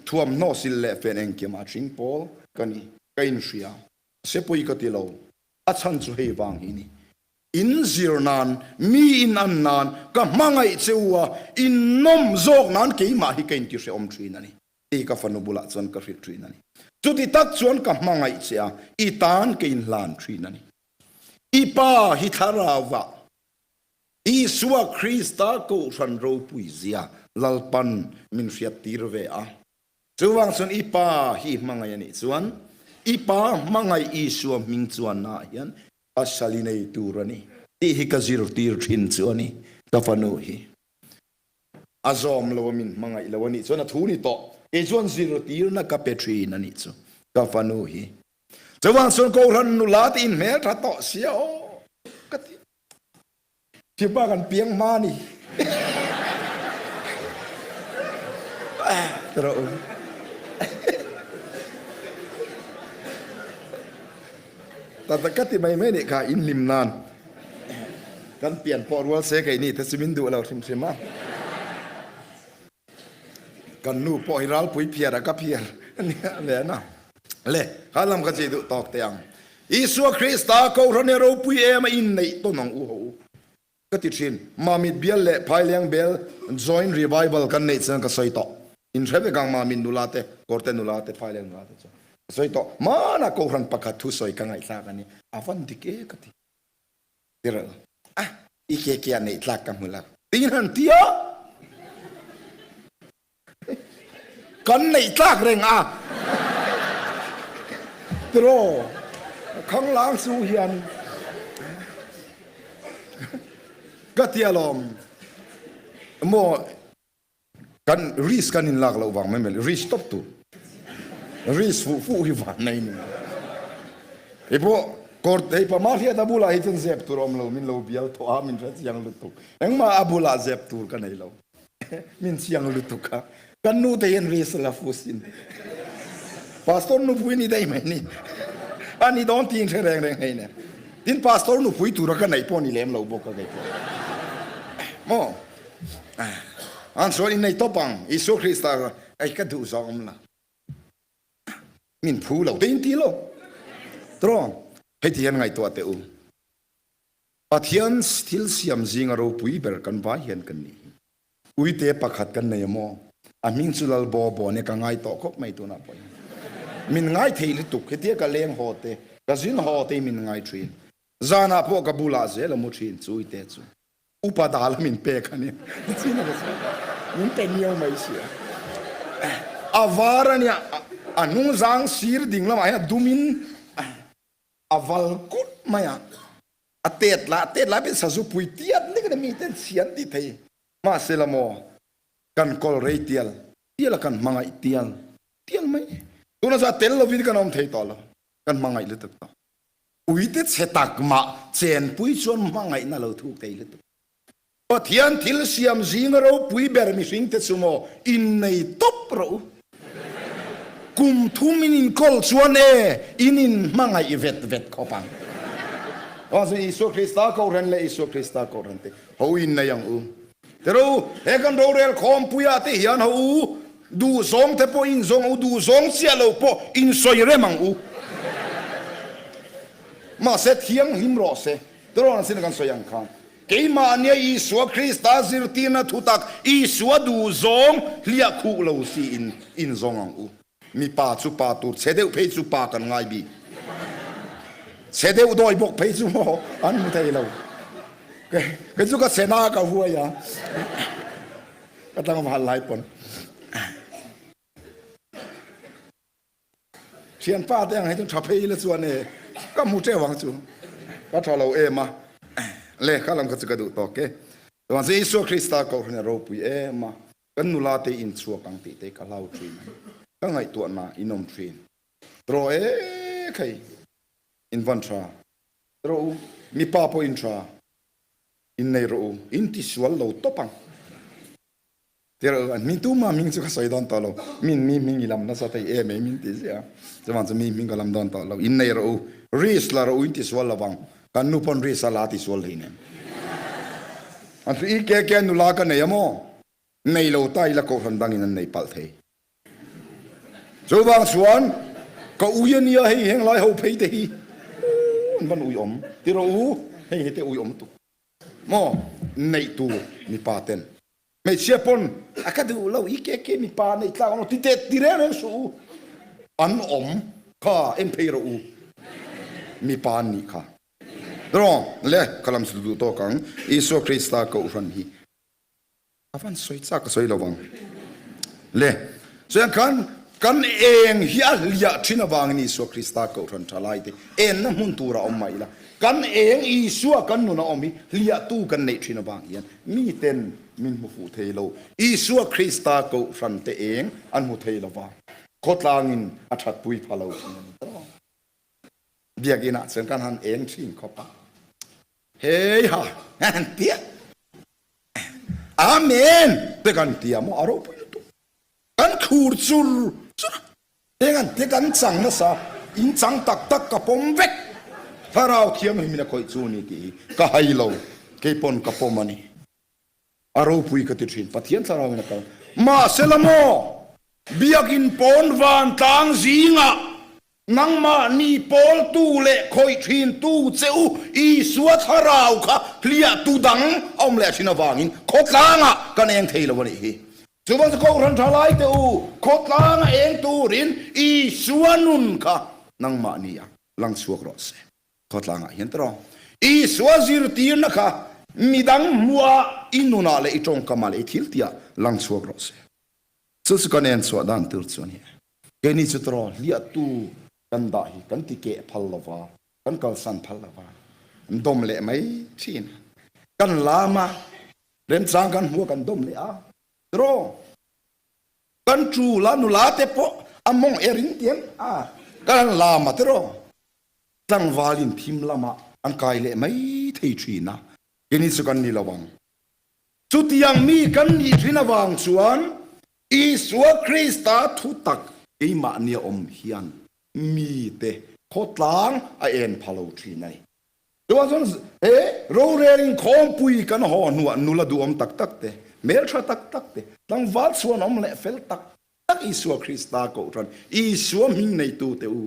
thuamhnaw sil leh fen engkim a thing pawl ka ni, ka inhria. Sepui ka ti lo, a chhan chu hei vang hi ni. In zir nan, mi in an nan, ka hmangaih che u a, in nawm zawk nan keimah hi ka intihrehawm thin a ni. Tih ka fanu bulah chuan ka hrilh thin a ni. Chuti tak chuan ka hmangaih che a, i tan ka inhlan thin a ni. I pa hi thlarauah Isua Krista Kohhran ropui zia Lalpan min hriattir ve a. Chuvang chuan i pa hi i hmangaih a nih chuan i pa hmangaih Isua hming chuannaah hian pasal i nei tur a ni tih hi ka zirtir thin chu a ni ka fanu hi. A zawm lo a min hmangaih lo a nih chuan a thu ni tawh. Kei chuan zirtirna ka pe thin a nih chu ka fanu hi. Chuvang chuan Kohhran nula te in hmel tha tawh sia aw ka ti. Thipa kan piang hma ni. Rawh u. Tata ka ti mai mai nih kha in hlim nan. Kan pian pawh rual se kei ni te chu min duh lo hrim hrim a. Kan nu pawh hi ralpui phiar a ka phiar nia le na. Le, kha lam kha chi duh tawk teh ang. Isua Krista Kohhran hi ropui em a inneih tawn ang u ho u. Ka ti thin. Mamit bial leh Phaileng bel Joint Revival kan neih chuan ka sawi tawh. In hre vek ang Mamit nula te, Kawrte nula te, Phaileng nula te chuan. Sawi tawh hmanah Kohhran pakhat thusawi ka ngaihthlak a ni. A van dik e ka ti. Tirh a, i ke ke a neih tlak ka hmu lo. Tiin han ti a. Kan neih tlak reng a. Tiraw, khanglang chu hian ka ti alawm. Maw Kan risk kan in lak loh vang mai mai risk tawp tur risk fuh fuh hi van nei ni hei pawh kawr hei pa mah hriat a bulah hi chuan zep tur awm lo min lo bial tawh a min hre chiang lutuk engmah a bulah zep tur ka nei lo min chiang lutuk a kan nu te hian risk la fu sin pastor nupui ni daih mai ni a ni dawn tiin hre reng reng hei nen tin pastor nupui tura ka neih pawh ni lem lo bawk a kei pawh maw An sawi in nei tawp ang, Isua Krista ei ka duh zawk awm la. Min phu lo te in ti lo. Tro, hei ti hian ngaihtuah teh u. Pathian thil siam zinga ropui ber kan vai hian kan nih hi. Uite pakhat kan nei a maw? A hming chu Lal Bo Bo ania ka ngai tawh khawp mai tunah pawh hian. Min ngai thei lutuk, hetia ka leng haw te, ka zin haw te hi min ngai thin. Zanah pawh ka bulah zel a mu thin chu uite chu. Upa dal a min pek a ni. Min pe miau mai si a. A var a nia, a hnungzang sir ding lamah hian a dumin a val kulh mai a. A tet lah tet lai pawhin sazu pui tiat nek a ni, miten chhi an ti thei. Mahse la maw, kan kawl rei tial tial a, kan hmangaih tial tial mai. Tunah chuan a tel lovin kan awm thei tawh lo, kan hmangaih lutuk tawh. Uite chhe tak mah chenpui chuan hmangaihna lo thuk thei lutuk. Pathian thil siam zinga ropui ber mihringte chu maw innei tawp rawh u. Kum thum in inkawl chuan e in inhmangaih vet vet khawp ang. Chuan Isua Krista Kohhran leh Isua Krista Kohhran te ho innei ang u. Tero u, he kan rorel khawmpuiah te hian ho u, duhzawng te pawh inzawng ang u, duhzawng chiah lo pawh insawi rem ang u. Mahse thianghlim rawh se, tero an sin kan sawi ang khan, keimahnia Isua Krista zirtirna thutak Isua duhzawng hliah khuh lo siin inzawng ang u. Mipa chu pa tur, chhe deuh phei chu pa kan ngai bik. Chhe deuh dawi bawk phei chu maw an hmu thei lo. Kei chu ka chhe na ka huai a, ka tlangval lai pawn. Thianpa te ang hi chu tha phei la chuan e, ka hmu teuh ang chu. Ka tha lo em a, le kha lam kha chu ka duh tawk e. Chuan Isua Krista Kohhran a ropui em a. Kan nula te in chhuak ang tih te ka hlau thin a ni. Ka ngaihtuahna in awm thin. Tiraw e khei in van tha. Tiraw u, mipa pawh in tha. In nei rawh u, in ti sual lo tawp ang. Tiraw u, mi tuma hming chu ka sawi dawn tawh lo. Min mi hming i lam nasa thei em ei min ti ziah a. Chuvang chu mi hming ka lam dawn tawh lo. In nei rawh u, risk la rawh u, in ti sual lo vang. Kan nu pawn risk a la ti sual hleinem. An chu i ke ke nula ka nei a maw? Nei lo ta ila kohhran dangin an nei palh thei. Chuvang chuan ka ui a nia hei heng lai ho phei te hi an van ui awm ti rawh u, hei hi te ui awm tuk maw neih tur mipa ten hmeichhia pawn a ka duh lo i ke ke mipa neih tlak awm lo ti teh ti reng reng suh u an awm kha en phei rawh u mipa an nih kha rawng le ka lam chu duh tawk ang Isua Krista kohhran hi A van sawi chak ka sawi lo vang. Le, chuan khan kan eng hi a hliah thin avangin Isua Krista Kohhran tha lai te enna hmun tur a awm mai ila. Kan eng Isua kan nun a awm hi hliahtu kan neih thin avang hian miten min hmu fuh thei lo. Isua Krista Kohhran te eng an hmu thei lo va, khawtlangin a thatpui pha lo thin a ni ta. Biakinn ah chuan kan han eng thin khawp a. Hei ha, han tia. Amen te kan tia maw a ropui lutuk. Kan khur chur chur a, heng an te kan chang nasa, in chang tak tak ka pawm vek. Thlarau Thianghlim in a khawih chu ni tih hi ka hai lo, kei pawn ka pawm a ni. A ropui ka ti thin, Pathian thlarau in a kal. Mahse la maw, Biakinn pawn vantlang zingah Nangmahni pawltu leh khawih thintu che u Isua thlarau kha hliahtu dang a awm leh thin avangin khawtlangah kan eng thei lo a nih hi. Chuvan chu Kohhran thalai te u, khawtlanga eng turin Isua nun kha nangmahni ah lang chhuak rawh se. Khawtlangah hian tawh Isua zirtirna kha midang hmuah i nunah leh i tawngkamah leh i thiltihah lang chhuak rawh se. Chu chu kan en chhuah dan tur chu a ni. Keini chu tawh hliahtu kan dah hi kan ti keh phal lova, kan kalsan phal lova, an dawm leh mai thin. Kan lam a, remchang kan hmu a kan dawm leh a. Tawh kan tul a, nula te pawh a mawng er in tiang a kan lam a tawh. Tlangvalin thim lamah an kai leh mai thei thin a, keini chu kan ni lo ang. Chutiang mi kan nih thin avang chuan Isua Krista thutak keimahnia awm hian mite khawtlang a en pha lo thin a ni. Chuvang chuan he rorel inkhawmpui kan haw hnuah nula duhawm tak tak te, hmeltha tak tak te, tlangval chhuanawm leh fel tak tak Isua Krista kohhran Isua hming neitute u,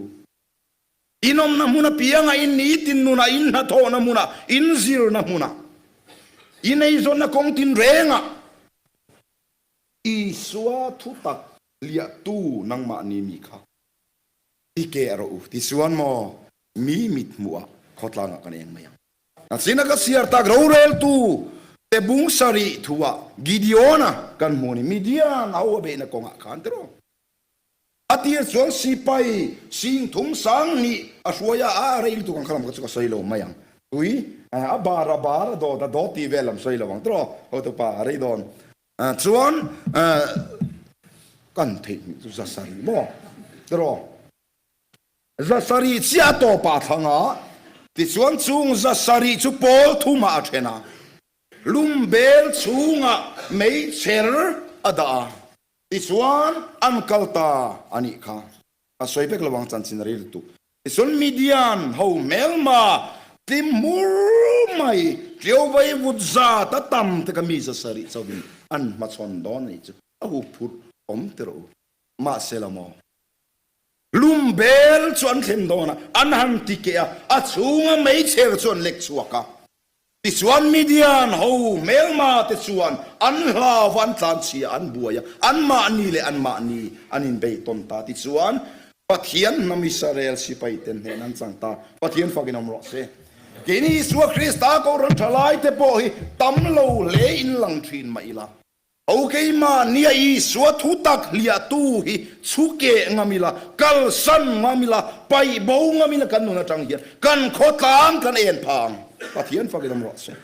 In awmna hmun apiangah, in nitin nunah, in hnathawhna hmunah, in zirna hmunah, in eizawnna kawng tinrengah Isua thutak hliahtu nangmahni mi kha i keh rawh u. Tichuan maw mi mithmuhah khawtlangah kan eng mai ang. Asina ka siar tak roreltu te bung sarih thuah Gideona kan hmu a ni. Midian ho a beihna kawngah khan tiraw? A tir chuan sipai singthum sang nih a hruai a, a rei lutuk ang kha lam kha chu ka sawi lo mai ang. Tui a bar a bar a dawt a dawt tih vel lam sawi lo ang tiraw hotupa a rei dawn. Chuan kan theih hnih chu zasarih maw tiraw? Zasarih chiah a tawpah a thlang a, tichuan chung zasarih chu pawl thumah a then a, lumbel chhungah meichher a dah a. Tichuan an kal ta a nih kha. A sawi vek lo ang chanchin a ril lutuk. Tichuan Midian ho hmelma tlim hmur mai tlio vai vut zat a tam te kha mi zasarih chauhin an hmachhawn dawn a nih chu a hu phut awm ti rawh u. Mahse la maw? Lum bel chu an thlen dawn a, an han ti keh a, a chhunga meichher chu an lek chhuak a. Tichuan Midian ho hmelma te chuan an hlau va, an tlanchhia, an buai a, anmahni leh anmahni an inbei tawn ta. Tichuan Pathian hnam Israel sipai ten hnen an chang ta. Pathian fakin awm rawh se. Keini Isua Krista Kohhran thalai te pawh hi tam lo hle in lang thin mah ila. Ho keimahnia Isua thutak hliahtu hi chhu keh ngam ila, kalsan ngam ila, paih bo ngam ila kan nun atang hian kan khawtlang kan en pha ang. Pathian fakin awm rawh se.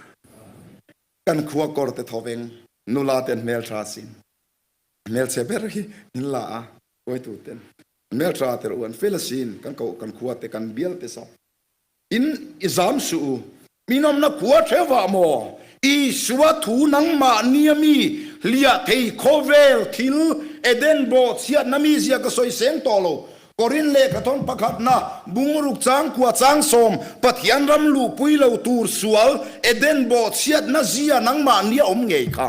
Kan khua kawr te thawveng nula ten hmeltha sin hmelchhe ber hi min la a, hruaitu ten hmeltha te rawh u an fel asin kan koh kan khua te kan bial te saw. In i zam suh u. Min awmna khua theuhah maw? Isua thu nangmahnia mi hliah thei khawvel thil Eden bawhchhiatna mizia ka sawi seng tawh lo. Korin lehkhathawn pakhatna bungruk changkua changsawm Pathian ram luhpui lo tur sual Eden bawhchhiatna zia nangmahnia awm ngei kha.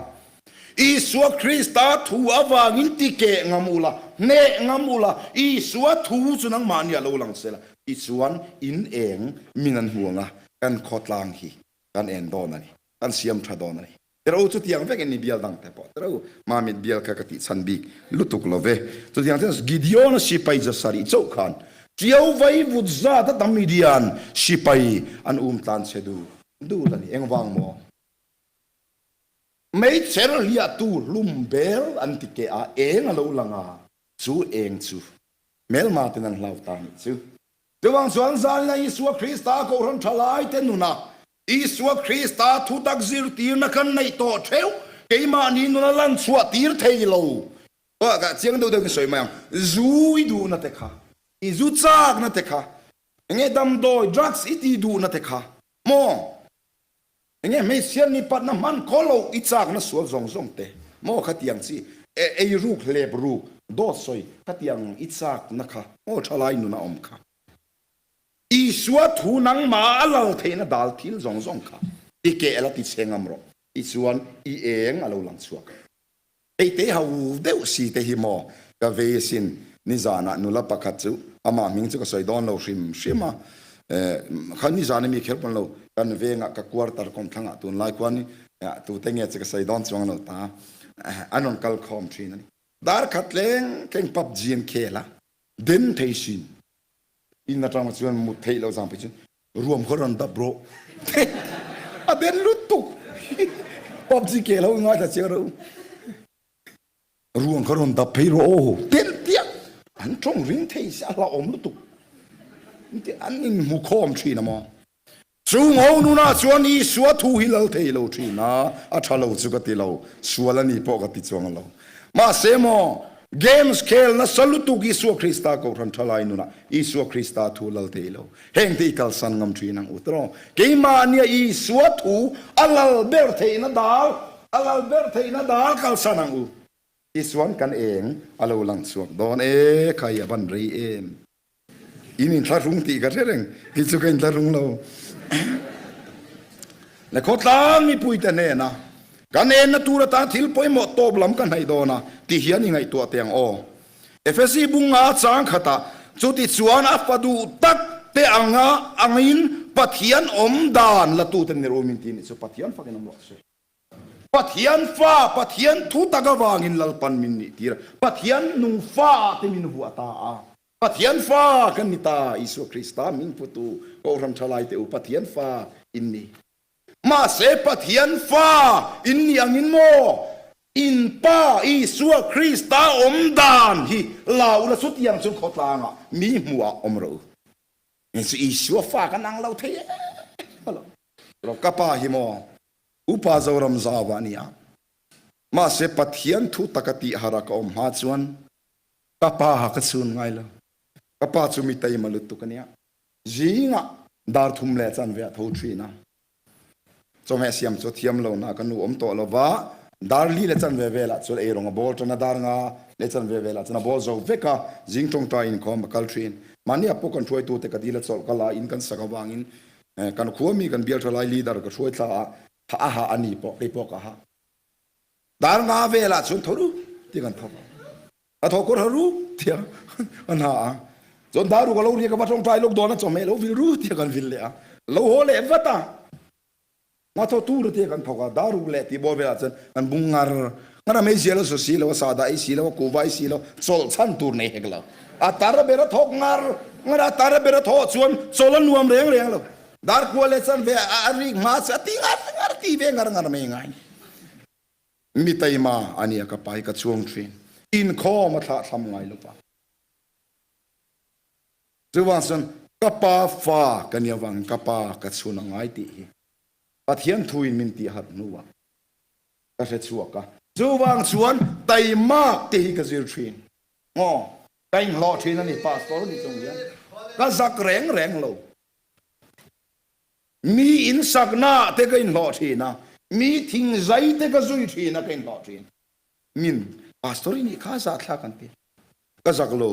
Isua Krista thu avangin ti keh ngam ula, hneh ngam ula, Isua thu chu nangmahnia lo lang sela. Tichuan in eng min an hmu ang a, kan khawtlang hi kan en dawn a ni, kan siam tha dawn a ni. Tero chutiang vek in ni bial dang te pawh tero Mamit bial kha ka tih chhan bik lutuk lo ve. Chutiang chuan Gideon-a sipai zasarih chauh khan Tiau vai vut zat a tam Midian sipai an um tlan che du dul a ni. Engvang maw? Meichher hliahtu hlum bel an ti keh a, eng a lo lang a, chu eng chu Hmelma ten an hlau ta nih chu. Chuvang chuan zanina Isua Krista Kohhran thalai te nuna Isua Krista thutak zirtirna kan neih tawh theuh keimahni nuna lan chhuah tir thei lo. Ka chiang deuh deuh in sawi mai ang. Zu i duhna te kha, i zu chakna te kha, enge damdawi, drugs, i tih duhna te kha maw? Enge hmeichhia nipatna hman khaw lo i chakna sual zawng zawng te maw khatiang chi ei ruk hlep ruk dawt sawi khatiang i chakna kha maw thalai nun a awm kha Isua thu nangmah a lal theihna dal thil zawng zawng kha ti keh la ti chhe ngam rawh tichuan i eng a lo lang chhuak ang. Hei te ho deuh si te hi maw ka vei asin, nizanah nula pakhat chu amah hming chu ka sawi dawn lo hrim hrim a, kha nizan ami kher pawn lo kan vengah ka quarter kawmthlangah tunlai khuan tute nge chu ka sawi dawn chuang lo ta. an rawn kal khawm thin a ni. Dar khat leng tleng PUBG an khel a, den thei sin. In atang chuan mut theih loh zang phei chuan ruam kha rawn dap rawh. A den lutuk. PUBG khel ho ngaithla chiang rawh u. Ruang kha rawn dap phei rawh aw tel tiah an tawng ring thei si a hlauhawm lutuk an inhmu khawm thin a maw. Chung ho nunah chuan Isua thu hi lal thei lo thin a, a tha lo chu ka ti lo, sual a ni pawh ka ti chuang lo. Mahse maw, games khel nasa lutuk Isua Krista Kohhran thalai nunah Isua Krista thu lal thei lo. Heng te i kalsan ngam thin ang u tawh. Keimahnia Isua thu a lal ber theihna dal, a lal ber theihna dal kalsan ang u. Tichuan kan eng a lo lang chhuak dawn e, khai a ban rei em. In inthlahrung tih ka hre reng, kei chu ka inthlahrung lo. Le khawtlang mipuite hnena kan enna tur atan thil pawimawh tawp lam ka hnaih dawn a, ti hian i ngaihtuah teh ang aw. Efesi bunga chang khatah chutichuan a fa duh tak te anga angin Pathian awm dan la tute ni rum in ti nih chu Pathian fakin awm rawh se. Pathian fa, Pathian thu tak avangin Lalpan min nih tir a, Pathian nung fa ah te min vuah ta a. Pathian fa kan ni ta, Isua Krista min putu Kohhran thalai te u Pathian fa in ni. Mahse Pathian fa in nih angin maw in Pa Isua Krista awm dan hi la ula chutiang chu khawtlangah mi hmuhah awm rawh u. Hei chu Isua fa kan ang lo thei em lo. Ka pa hi maw Upa Zoram Zauva a ni a. Mahse Pathian thu taka tih harh a ka awm hma chuan ka pa ha ka chhun ngai lo. Ka pa chu mi taima lutuk a nia. Zingah dar thum leh chanve a tho thin a. Chawhmeh siam chu a thiam lo na ka nu awm tawh lo va, dar li leh chanve velah chuan eirawng a bawl tan a, dar nga leh chanve velah chuan a bawl zo vek a, zing tawngtai inkhawm a kal thin. Mahni a pawh kan hruaitute ka dil a chawlh ka la in kan sak avangin kan khua mi kan bial thalai leader ka hruai thla a, tha a ha a ni pawh kei pawh ka ha. Dar nga velah chuan tho ru ti kan tho. A tho kawr ha ru tia an ha a. Chuan dar ru ka lo ria ka va tawngtai lawk dawn a chawhmeh lo vil ru tia kan vil leh a. Lo haw leh vat a. Nga tho tur tia kan thawk a. Dar ru leh tih bawr velah chuan kan bung ngar ngar a meizial a su si lo a, sahdah ei si lo a, kuhva ei si lo, chawlh chhan tur nei hek lo. A tar ber a thawk ngar ngar a, a tar ber a thawh chuan chawlh a nuam reng reng lo. Dar kua leh chan ve a rik hma chu a ti ngar ngar ti ve ngar ngar mai ngai. Mi taima a nia ka pa hi ka chuang thin. Inkhawm a thlahthlam ngai lo va. Chuvang chuan ka pa fa ka nia vangin ka pa ka chhun a ngai tih hi Pathian thuin min tih harh hnuah ka hre chhuak a. Chuvang chuan taimak te hi ka zir thin. Aw, ka inhlawh thin a ni Pastor ni chung hian ka zak reng reng lo. Mi in sakna te ka inhlawh thin a, mi thingzai te ka zui thin a ka inhlawh thin. Min pastor i nih kha zahthlak an ti. Ka zak lo.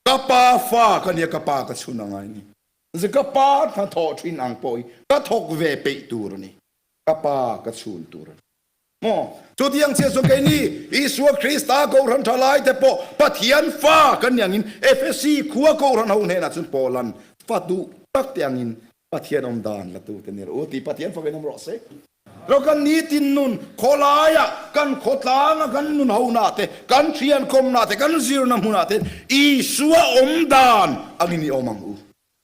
Ka pa fa ka nia ka pa ka chhun a ngai ni. Zi ka pa hnathawh thin ang pawh hi ka thawk ve peih tur a ni. Ka pa ka chhun tur a ni. Maw? Chutiang chiah chu keini Isua Krista Kohhran tha lai te pawh Pathian fa kan ni angin Efesi khua Kohhran ho hnenah chuan Paulan fa duh tak te angin Pathian awm dan la tu te ni rawh u tih Pathian fakin awm rawh se. Ro kan nitin nun khawlaia kan khawtlanga kan nun hona te kan thian kawmna te kan zirna hmunah te Isua awm dan angin i awm ang u.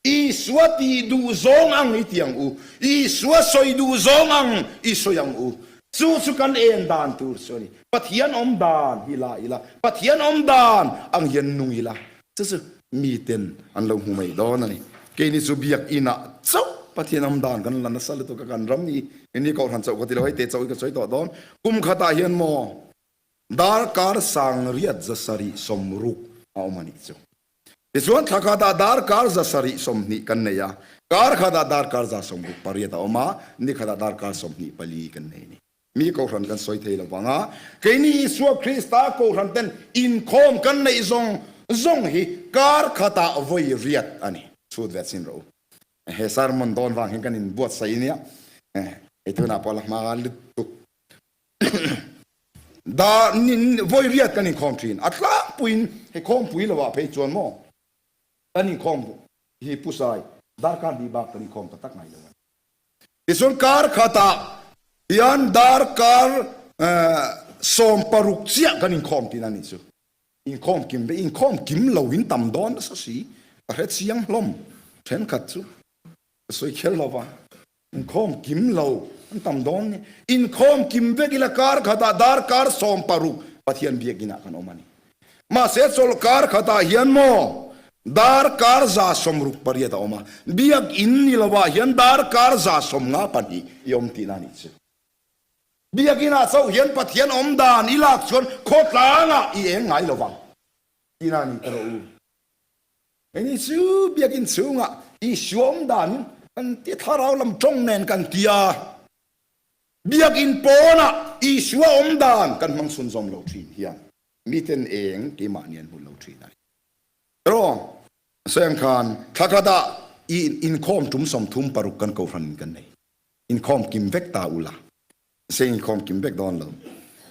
Isua tih duh zawng ang i ti ang u, Isua sawi duh zawng ang i sawi ang u. Chu chu kan en dan tur chu a ni. Pathian awm dan hi la ila, Pathian awm dan ang hian nung ila, chu chu miten an lo hmu mai dawn a ni. Keini chu biakinah chauh Pathian awm dan kan la nasa lutuk a, kan ram hi keini Kohhran chauh ka ti lo, hei te chauh hi ka sawi tawh dawn. Kum khatah hian maw darkar sangriat 760 a awm a nih chu. Tichuan thla khatah darkar 720 kan nei a, kar khatah darkar 68 a awm a, ni khatah darkar 24 kan nei a ni. Mi Kohhran kan sawi thei lo vang a, keini Isua Krista Kohhran ten inkhawm kan neih zawng zawng hi kar khatah vawi riat a ni. Chhut ve chin rawh u. He sermon dawn vang hian kan inbuatsaih nia. Hei tunah pawh la hma lutuk. Da vawi riat kan inkhawm thin. A tlangpuiin hei khawmpui lovah phei chuan maw kan inkhawm hi Pusai darkar hnih bak kan inkhawm ta tak ngai lo a ni. Tichuan kar khatah hian darkar. 16 chiah kan inkhawm tihna a nih chu. Inkhawm kim ve, inkhawm kim lo in tam dawn nasa si, ka hre chiang hlawm thenkhat chu ka sawi kher lo va, inkhawm kim lo an tam dawn ni. Inkhawm kim vek ila kar khatah darkar 16 Pathian biakinah kan awm a ni. Mahse chawlhkar khatah hian maw darkar 68 a awm a, biakin ni lovah hian darkar 52 i awm tihna a nih chu. Biakinah chauh hian Pathian awm dan i lak chuan khawtlangah i eng ngai lo vang tihna a ni ta rawh u. Engni chu biakin chhungah Isua awm danin kan ti thlarau lam tawng nen kan ti a, biakin pawnah Isua awm dan kan hmang chhunzawm lo thin hian miten eng keimahni an hmu lo thin a ni. Rawh sawi ang khan thla khatah i inkhawm tum 36 kan kohhranin kan nei. Inkhawm kim vek ta ula. Se inkhawm kim vek dawn lo.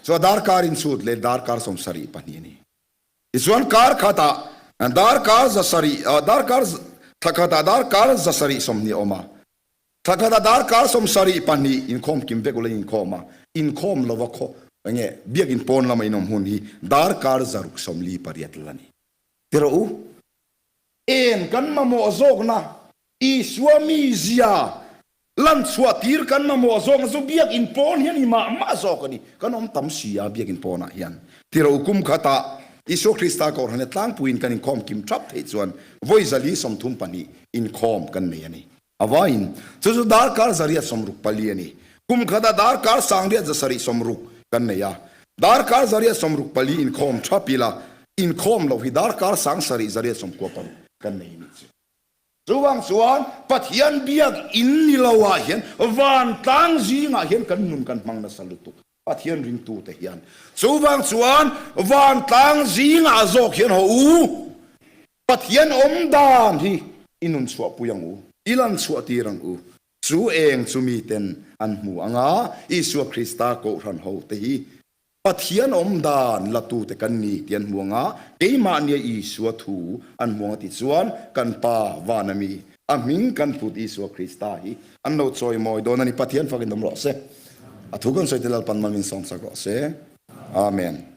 Chuan darkar inchhut leh darkar 72 a ni. Tichuan kar khatah darkar 700 darkar thla khatah darkar 720 a awm a. Thla khatah darkar 72 inkhawm kim vek ula inkhawm a. Inkhawm lova khaw enge biakin pawn lama inawm hun hi darkar 648 la ni. Ti rawh u. En kan mamawh zawkna Isua mizia lan chhuah tir kan mamawh zawkna chu biakin pawn hian i mah mah zawk a ni. Kan awm tam si a biakin pawnah hian. Tiro kum khatah Isua Krista Kohhran tlangpuiin kan inkhawm kim thap theih chuan vawi 432 inkhawm kan nei a ni. A vaiin chu chu darkar 864 a ni. Kum khatah darkar 860 kan nei a. Darkar 864 inkhawm thap ila inkhawm loh hi darkar 7896 kan nei a nih chu. Chuvang chuan Pathian biak in ni lo ah hian vantlang zingah hian kan nun kan hmang nasa lutuk Pathian ringtute hian. Chuvang chuan vantlang zingah zawk hian haw u, Pathian awm dan hi i nun chhuahpui ang u, i lan chhuah tir ang u. Chu eng chu miten an hmu ang a, Isua Krista kohhran ho te hi Pathian awm dan latute kan ni tih an hmu ang a, keimahnia Isua thu an hmu ang a tih chuan kan Pa van ami a hming kan put Isua Krista hi an lo chawimawi dawn a ni. Pathian fakin awm rawh se. A thu kan sawi te Lalpan mal min sawmsak rawh se. Amen.